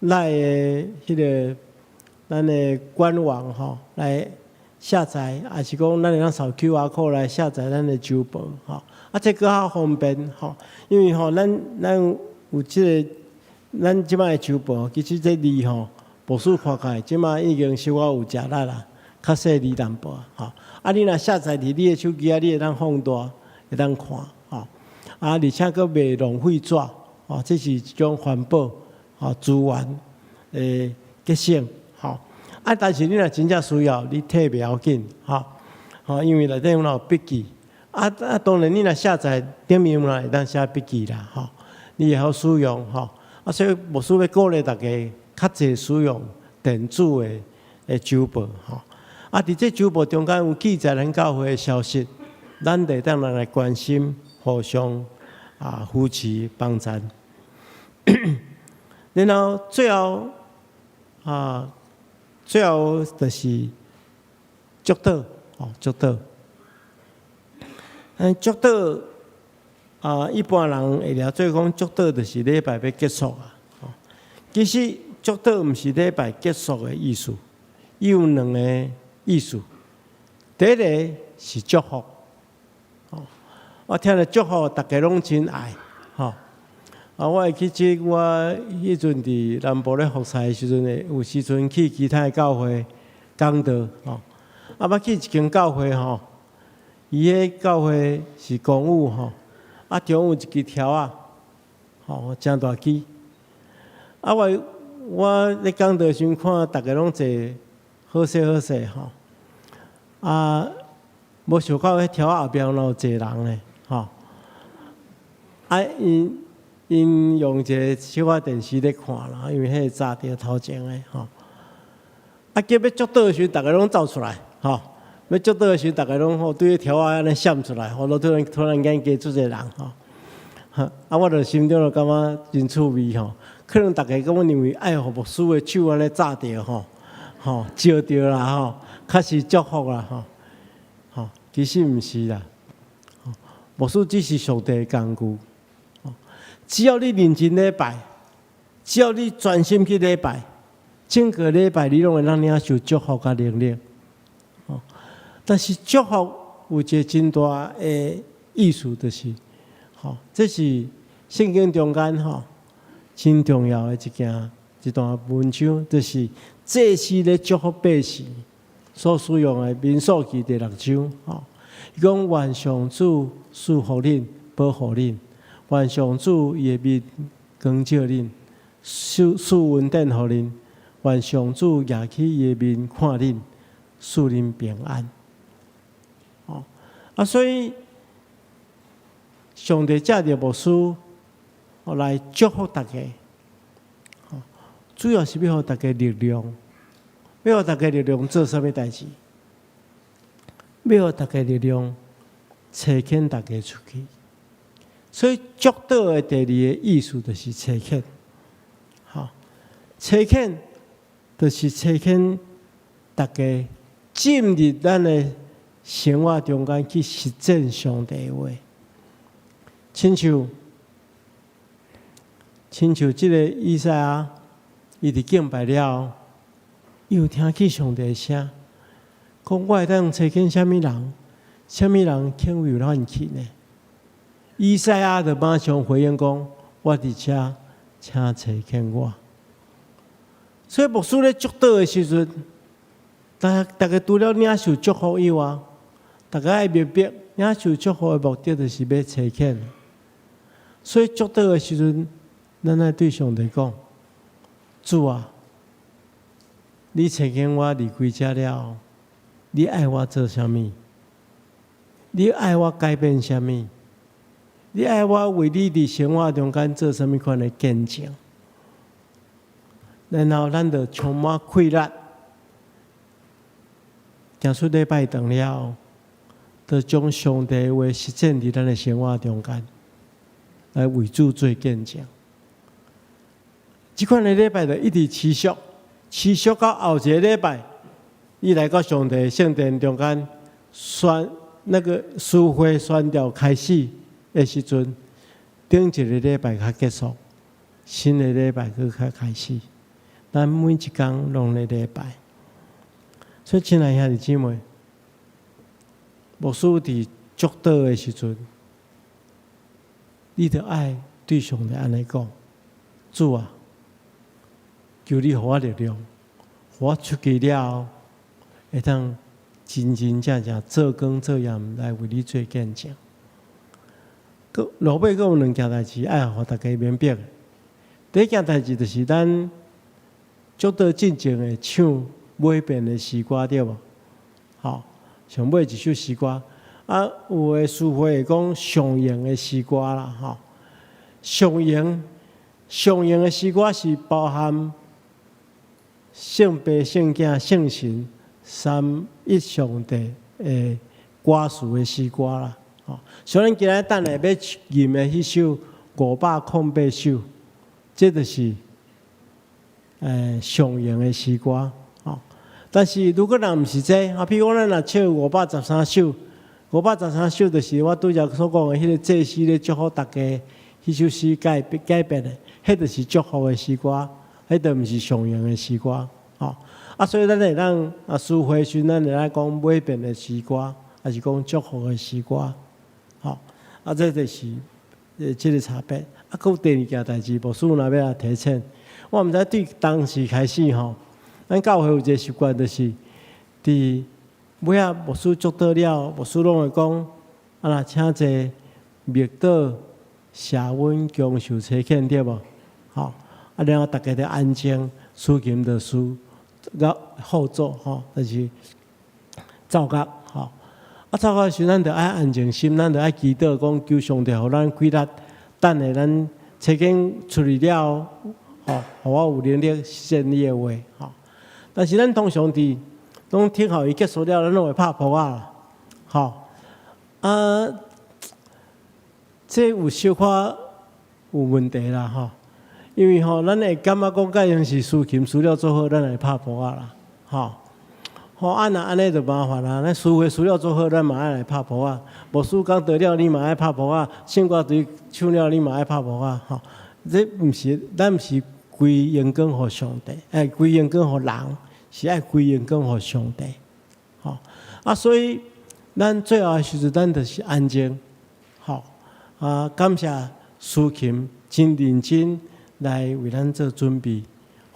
LINE 的彼个咱的官網吼來下載，抑是講咱會當掃 QR code 來下載咱的週報，吼。啊，這閣較方便吼，因為吼，咱有這个，咱這擺的週報，其實這字吼，牧師看起來，這擺已經小可有食力啦，較細膩淡薄吼。啊，你若下載佇你的手機啊，你會當放大，會當看吼。啊，而且閣袂浪費紙，吼，這是一種環保吼資源的節省吼。啊，但是你若真正需要，你提袂要緊吼，吼，因為內底有筆記。啊啊！當然，你若下載頂面有會當寫筆記啦，吼，你會曉使用吼。啊，所以牧師欲鼓勵大家較濟使用電子的週報吼。啊，佇這週報中間有記載咱教會的消息，咱會當來關心，互相扶持幫贊。然後最後啊，最後就是祝禱，吼，祝禱。祝禱啊，一般人會掠做講祝禱就是禮拜欲結束啊。其實祝禱毋是禮拜結束的意思，伊有兩个意思。第一个是祝福，我聽著祝福，逐家攏真愛，吼。啊，我會記得我彼陣佇南部咧服侍的時陣，有時陣去其他的教會講道，吼。啊，捌去一間教會吼。伊彼教會是公有吼，啊，中有一支柱仔，吼，誠大支。啊，我咧講道時陣看逐家攏坐好勢好勢吼，啊，無想到彼柱仔後壁敢有坐人咧，吼。啊，𪜶用一个小可電視咧看啦，因為彼个閘佇頭前的吼。啊，叫欲祝禱的時陣，逐个攏走出來，吼！欲祝禱的時陣，逐个攏吼對柱仔按呢閃出來，吼！都突然間加足濟人，吼！啊，我就心中就感覺真趣味吼。可能逐家感覺認為愛予牧師的手按呢紮著吼，吼，招著啦吼，較是祝福啦吼，吼，其實毋是啦。牧師只是上帝的工具，只要你認真禮拜，只要你專心去禮拜，整個禮拜你攏會當領受祝福佮能力。但是祝福有一個真大的意思，就是，吼，這是聖經中間吼真重要的一件一段文章，就是祭司咧祝福百姓所使用的民數記第六章，吼，伊講願上主賜福恁，保護恁；願上主伊的面光照恁，賜恩典予恁；願上主舉起伊的面看恁，賜恁平安。哦，啊，所以上帝藉著牧師來祝福大家，主要是欲予大家力量，欲予大家力量做啥物代誌？欲予大家力量，差遣大家出去。所以祝禱的第二個意思就是差遣，吼，差遣就是差遣大家進入咱的生活中間去實踐上帝的話，親像這個以賽亞，伊佇敬拜了後，伊有聽見上帝的聲，講我會當差遣啥物人，啥物人肯為咱去呢？以賽亞就馬上回應講：我佇遮，請差遣我。所以牧師咧祝禱的時陣，逐家除了領受祝福以外，逐家愛明白領受祝福的目的就是欲差遣。所以祝禱的時陣，咱愛對上帝講：主啊，你差遣我離開遮了後，你愛我做啥物？你愛我改變啥物？你愛我為你佇生活中間做啥物款的見證？然後咱就充滿氣力，行出禮拜堂了後，就將上帝的話實踐佇咱的生活中間，來為主做見證。這款的禮拜就一直持續，持續到後一个禮拜，你來到上帝聖殿中間宣那個司會宣調開始的時陣，頂一个禮拜較結束，新的禮拜閣較開始。咱每一工攏咧禮拜，所以親愛兄弟姊妹，牧師佇祝禱的時陣，你著愛對上帝按呢講：主啊，求你予我力量，予我出去了後，會當真真正正做工做鹽來為你做見證。閣落尾閣有兩件代誌愛予大家明白。第一件代誌就是咱祝禱進前會唱尾遍的詩歌對無？吼，上尾一首詩歌，啊，有的詩會會講上用的詩歌啦，吼，上用的詩歌是包含聖父、聖囝、聖神三一上帝的歌詞的詩歌啦，吼。所以咱今仔等下欲吟的彼首508首，這就是上用的詩歌，吼。但是如果若毋是這，啊，比如講咱若唱五百十三首，五百十三首就是我拄才所講的彼个祭司咧祝福大家，彼首詩改變的，彼就是祝福的詩歌，彼就毋是上用的詩歌，吼。啊，所以咱會當啊，司會時咱會當講尾遍的詩歌，抑是講祝福的詩歌，吼。啊，這就是這个差別。啊，閣有第二件代誌，牧師若欲來提醒，我毋知對當時開始吼，咱教會有一个習慣，就是佇尾仔牧師祝禱了，牧師攏會講，啊，若請坐默禱、謝恩、共受差遣，對無？吼，啊，然後逐家就安靜，司琴就司樂後奏吼，就是奏樂吼。啊，奏樂時咱就愛安靜心，咱就愛祈禱，講求上帝予咱氣力，等下咱差遣出去了後，吼，予我有能力實踐你的話，吼。但是咱通常佇攏聽候伊結束了，咱攏會拍噗仔啦，吼啊，這有小可有問題啦，吼，因為吼，咱會感覺講，蓋樣是司琴司了做好，咱來拍噗仔啦，吼。吼，啊若按呢就麻煩啦。咱司會司了做好，咱嘛愛來拍噗仔；牧師講道了，你嘛愛拍噗仔；唱歌隊唱了，你嘛愛拍噗仔。吼，這毋是，咱毋是歸榮光予上帝，欸，歸榮光予人，是愛歸榮光予上帝。吼，啊，所以咱最後的時陣，咱就是安靜。吼，啊，感謝司琴真認真來為咱做準備，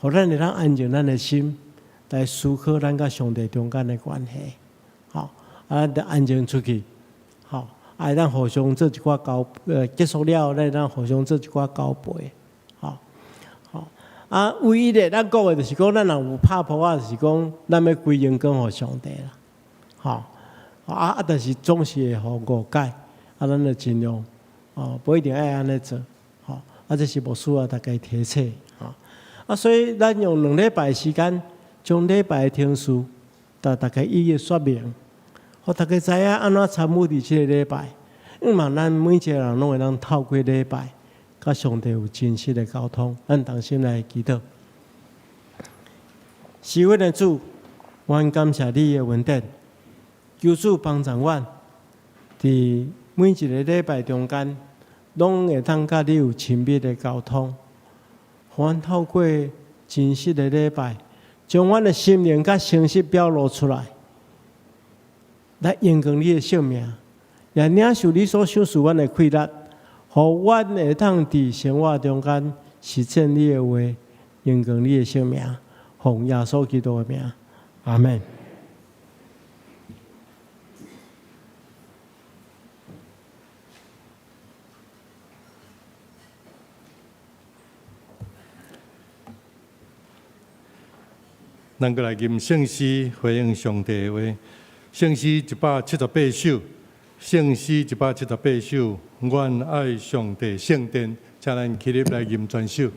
予咱會當安靜咱的心。來思考咱佮上帝中間的關係，吼，啊，咱就安靜出去，吼，啊，會當互相做一寡交，結束了，咱會當互相做一寡交陪，吼，吼，啊，唯一的咱講的就是講，咱若有拍噗仔，就是講咱欲歸榮光予上帝啦，吼，啊啊，但是總是會予誤解，啊，咱就盡量，哦，無一定愛按呢做，吼，啊，這是牧師啊，大家提醒，吼，啊，所以咱用兩禮拜時間。將禮拜的程序，共大家一一說明，予大家知影按怎參與佇這個禮拜。希望咱每一個人攏會當透過禮拜，佮上帝有真實的溝通。咱同心來祈禱。是阮的主，阮感謝你的恩典，求主幫助阮，佇每一個禮拜中間，攏會當佮你有親密的溝通。予阮透過真實的禮拜。將阮的心靈佮誠實表露出來，來榮光你的聖名，也領受你所賞賜阮的氣力，予阮會當佇生活中間實踐你的話，榮光你的聖名，奉耶穌基督的名，阿們。咱閣來吟聖詩回應上帝的話，聖詩178首，聖詩178首，阮愛上帝聖殿，請咱起立來吟全首。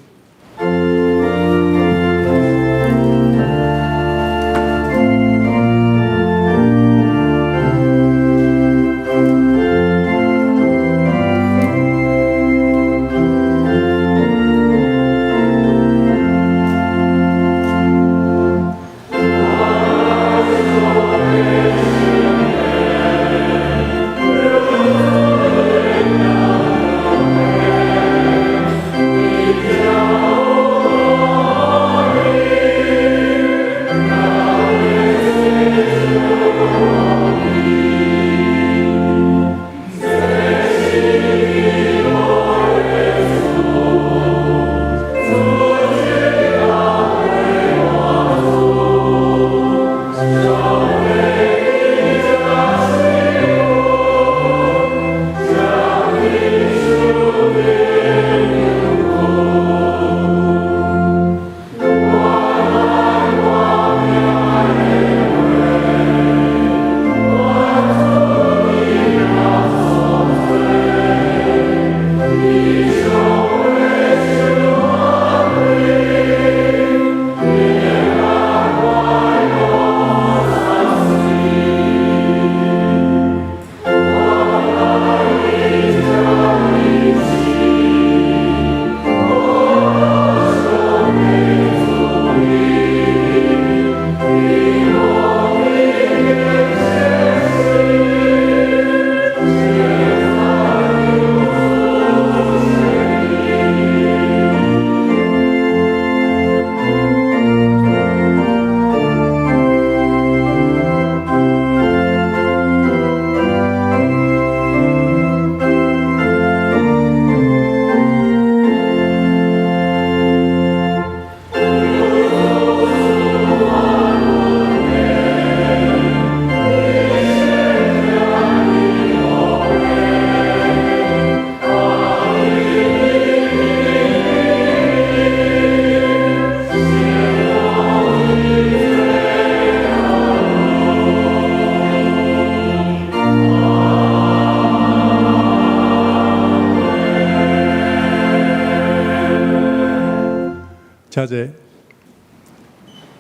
請坐。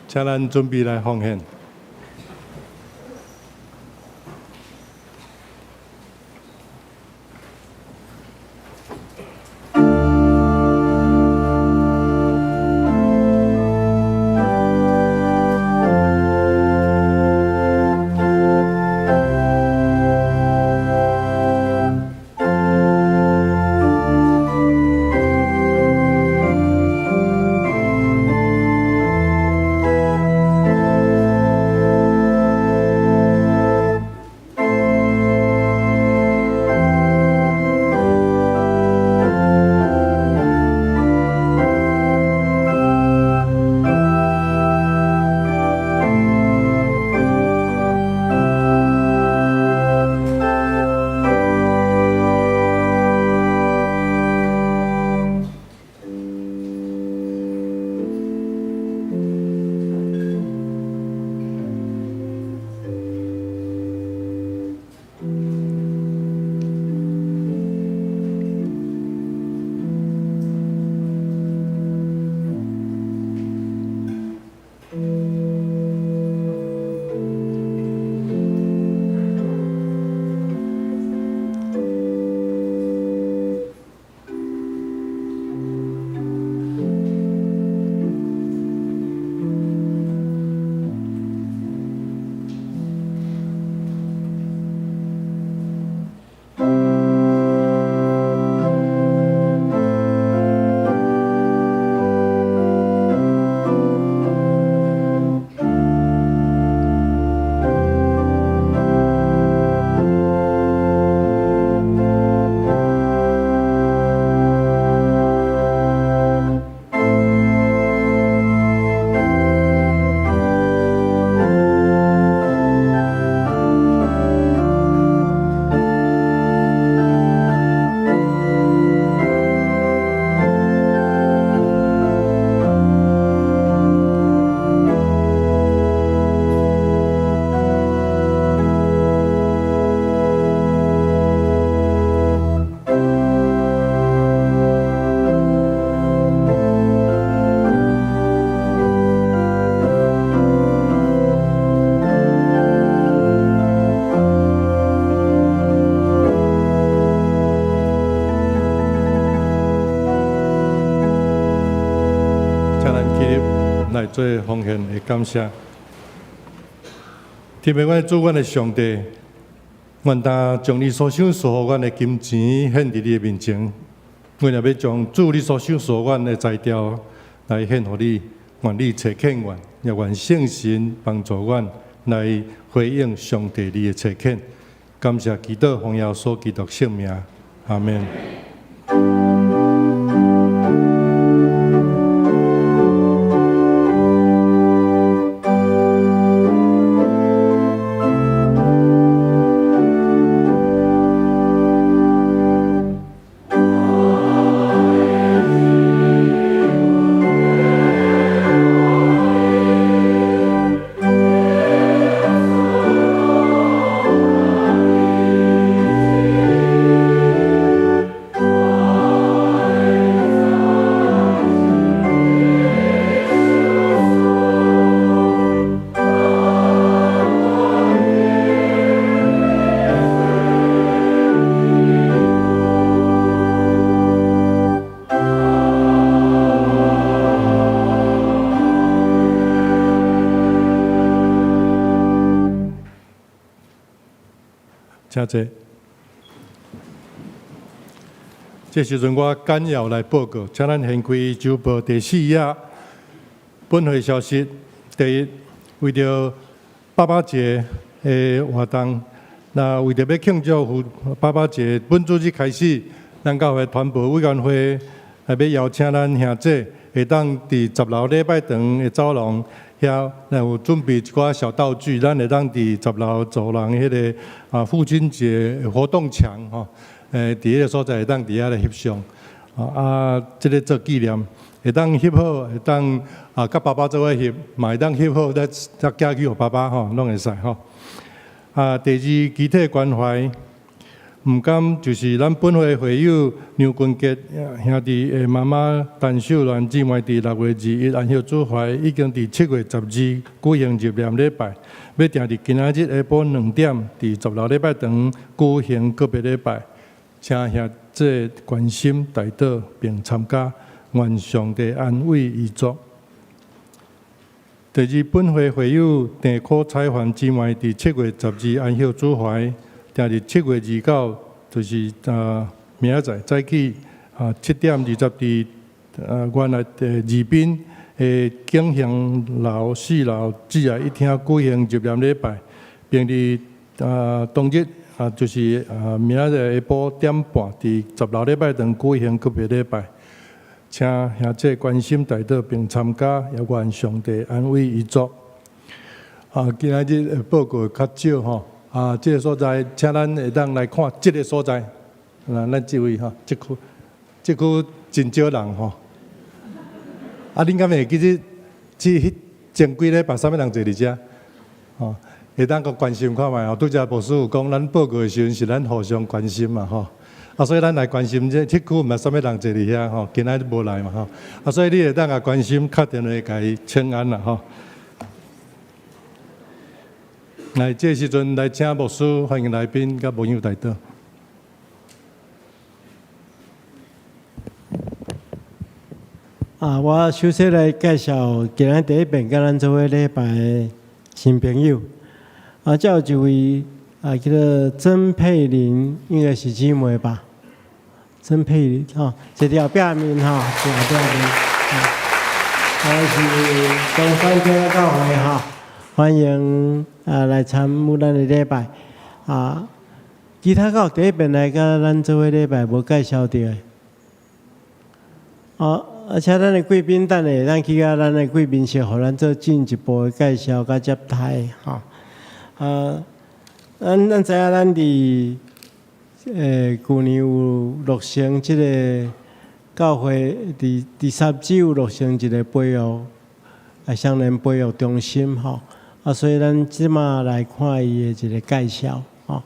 請咱準備來奉獻。請咱起立來做奉獻的感謝。天父，阮的主，阮的上帝，願當將你所賞賜予阮的金錢獻佇你的面前。阮也欲將主你所賞賜阮的才調來獻予你，願你差遣阮，也願聖神幫助阮來回應上帝你的差遣。感謝祈禱，奉耶穌基督聖名，阿們。請坐。這時陣我簡要來報告，請咱掀開週報第四頁。本會消息：第一，為著爸爸節的活動，那為著欲慶祝父爸爸節，本主日開始，咱教會傳播委員會來欲邀請咱兄姊，會當佇十樓禮拜堂的走廊遐，來有準備一寡小道具，咱會當佇十樓走廊彼个父親節活動牆吼，佇彼个所在會當佇遐來翕相，這个做紀念，會當翕好，會當佮爸爸做伙翕，嘛會當翕好，再再寄去予爸爸吼，攏會使吼。第二，肢體關懷，毋甘就是咱本會會友梁君傑兄弟的媽媽陳秀蘭姊妹，佇6月21安息主懷，已經佇7月12舉行入殮禮拜，欲訂佇今仔日下晡2點，佇16禮拜堂舉行告別禮拜，請兄弟關心代禱並參加，願上帝安慰遺族。第二，本會會友鄭可彩環姊妹佇7月12安息主懷，訂佇7月29，就是明仔載早起7點20佇原來的二檳的景興樓四樓至愛一廳舉行入殮禮拜，並佇當日就是明仔載下晡點半，佇16禮拜堂舉行告別禮拜。請兄弟關心代禱並參加，也願上帝安慰遺族。今仔日的報告較少吼，這个所在，請咱會當來看這个所在。咱這位吼，這區這區真少人吼。恁敢會記得這彼前幾禮拜啥物人坐佇遮？吼，會當閣關心看覓吼。拄才牧師有講，咱報告的時陣是咱互相關心嘛吼。所以咱來關心這這區毋捌啥物人坐佇遐吼，今仔日無來嘛吼。所以你會當共關心，敲電話共伊請安啦吼。來，這个時陣來請牧師歡迎來賓佮牧友代禱。我首先來介紹今仔第一遍佮咱做伙禮拜的新朋友。這有一位叫做曾佩玲，應該是姊妹吧？曾佩玲吼，坐佇後壁面吼，坐後壁面。是中山長老教會吼，歡迎來參與咱的禮拜。其他閣有第一遍來佮咱做伙禮拜無介紹著的。而且咱的貴賓等下，咱去共咱的貴賓室，予咱做進一步的介紹佮接待吼。咱知影咱佇舊年有落成這个教會，佇三芝有落成一个培育少年培育中心吼。所以咱這馬來看伊的一个介紹。吼。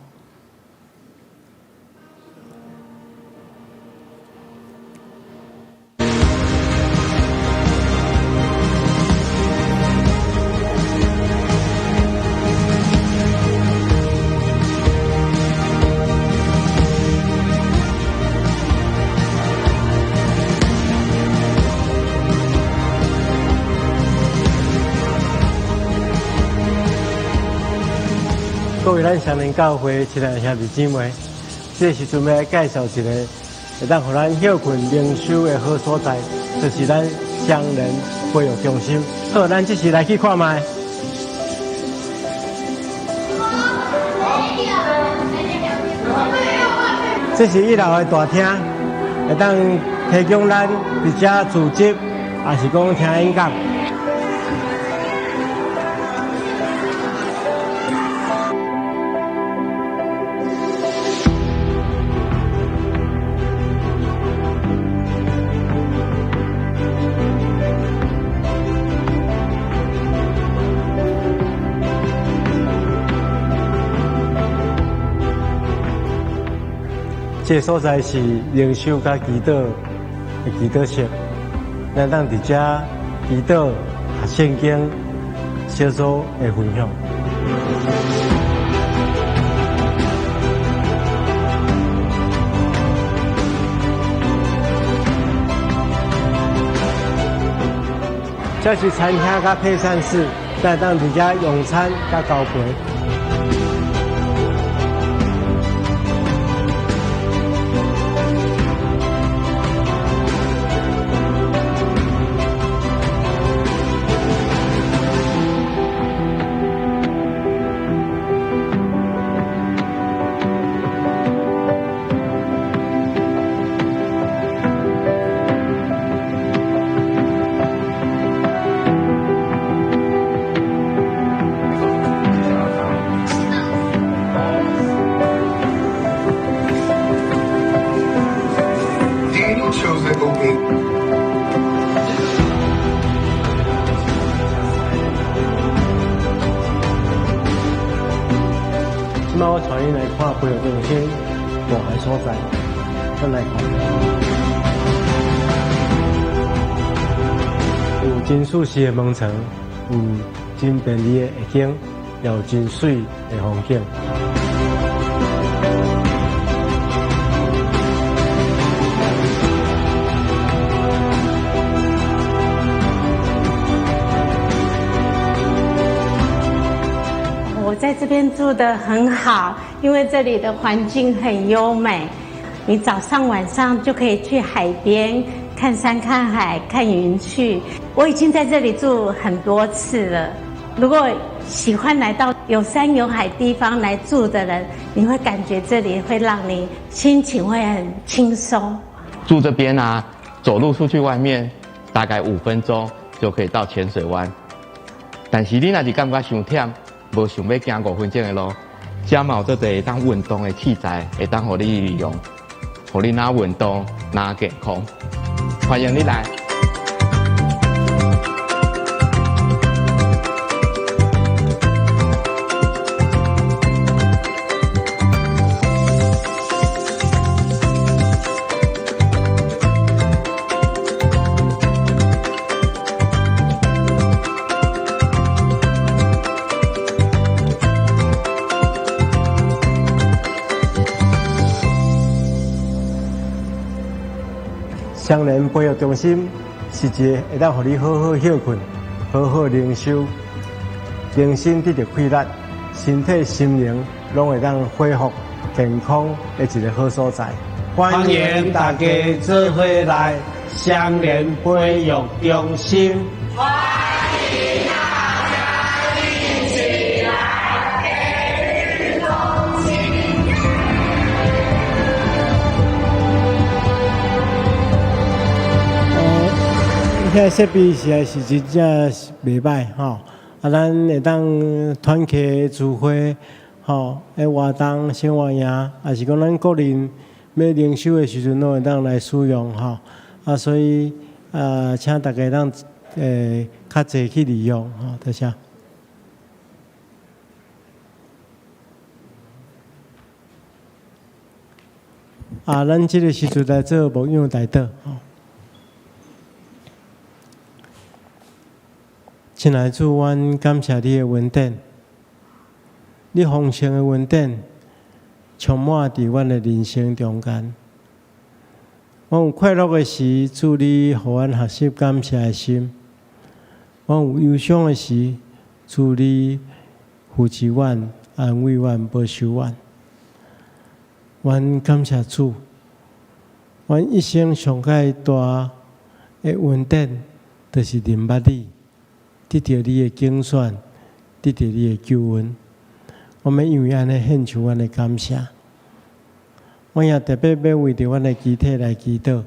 各位咱雙連教會親愛的兄弟姊妹，這個時陣欲來介紹一個會當予咱歇睏靈修的好所在，就是咱雙連培育中心。好，咱這時來去看覓。這是一樓的大廳，會當提供咱佇遮組織，抑是講聽演講。這个所在是靈修佮祈禱的祈禱室，咱當佇遮祈禱、學聖經、小組的分享。這是餐廳佮配膳室，咱當佇遮用餐佮交陪。 Daniel chose to obey. 這擺我帶恁來看培育中心大个所在，咱來看。有真舒適的門床，有真便利的景，也有真媠的風景。我在這邊住得很好，因為這裡的環境很優美。你早上晚上就可以去海邊看山、看海、看雲去。我已經在這裡住很多次了。如果喜歡來到有山有海地方來住的人，你會感覺這裡會讓你心情會很輕鬆。住這邊啊，走路出去外面大概5分鐘就可以到淺水灣。但是你若是感覺傷忝，無想欲行5分鐘的路，遮嘛有足濟會當運動的器材，會當予你利用，予你若運動，若健康。歡迎你來。雙連培育中心是一个會當予你好好歇睏、好好靈修、精神得著氣力、身體心靈攏會當恢復健康的一个好所在。歡迎大家做伙來雙連培育中心。歡迎大家一起來培育中心。遐設備實在是真正袂䆀吼，啊，咱會當團契聚會吼，活動生活營，抑是講咱個人欲靈修的時陣，攏會當來使用吼。啊，所以啊，請大家當較濟去利用吼，多謝。啊，咱這个時陣來做牧養代禱吼。親愛的主，阮感謝你的恩典，你豐盛的恩典充滿佇阮的人生中間。阮有快樂的時，主你予阮學習感謝的心；阮有憂傷的時，主你扶持阮、安慰阮、保守阮。阮感謝主，阮一生上蓋大的恩典，就是認捌你。得著你的揀選，得著你的救恩，我們因為按呢獻上阮的感謝。我也特別欲為著阮的肢體來祈禱。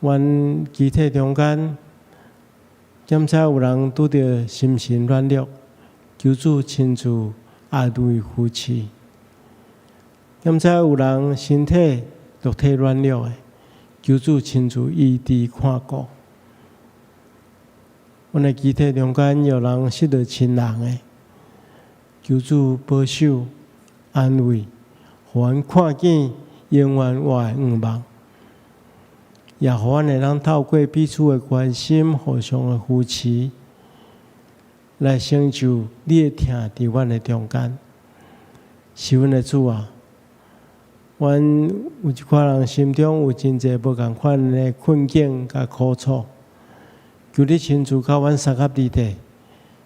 阮肢體中間，檢查有人拄著心神軟弱，求主親自安慰扶持。檢查有人身體肉體軟弱的，求主親自醫治看顧。阮的肢體中間有人失去親人的，求主保守安慰，予阮看見永遠活的願望，也予阮會當透過彼此的關心、互相的扶持，來成就你的疼佇阮的中間。是阮的主啊，阮有一寡人心中有真濟無仝款的困境佮苦楚。求你親自佮阮相佮佇底，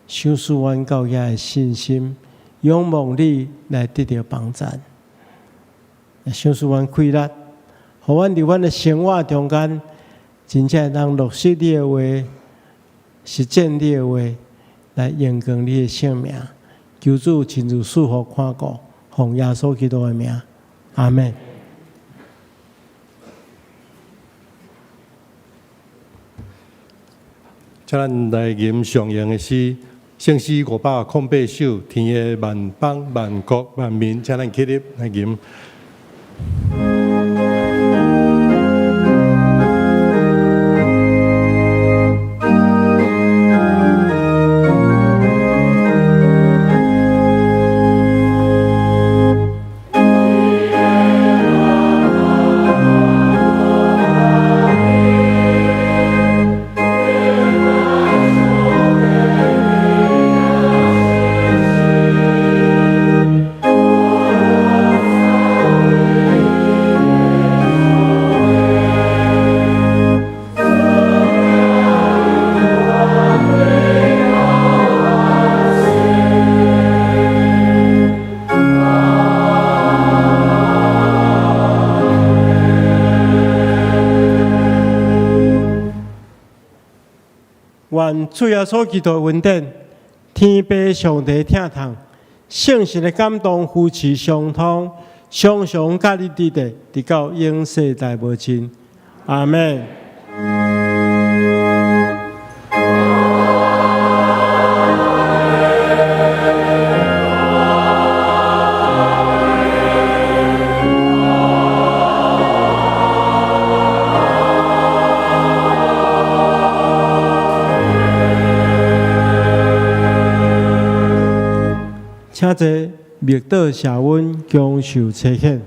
賞賜阮到遐的信心，仰望你來得著幫贊，賞賜阮氣力，予阮佇阮的生活中間，真正會當落實你的話，實踐你的話，來榮光你的聖名。求主親自賜福看顧，奉耶穌基督的名，阿們。請咱來吟上用的詩，聖詩508首，天下萬邦萬國萬民，請咱起立來吟。願主耶穌基督的恩典、天父上帝疼痛、聖神的感動扶持相通，常常佮你佇咧，直到永世代無盡。阿門。請坐，默禱謝恩，享受差遣。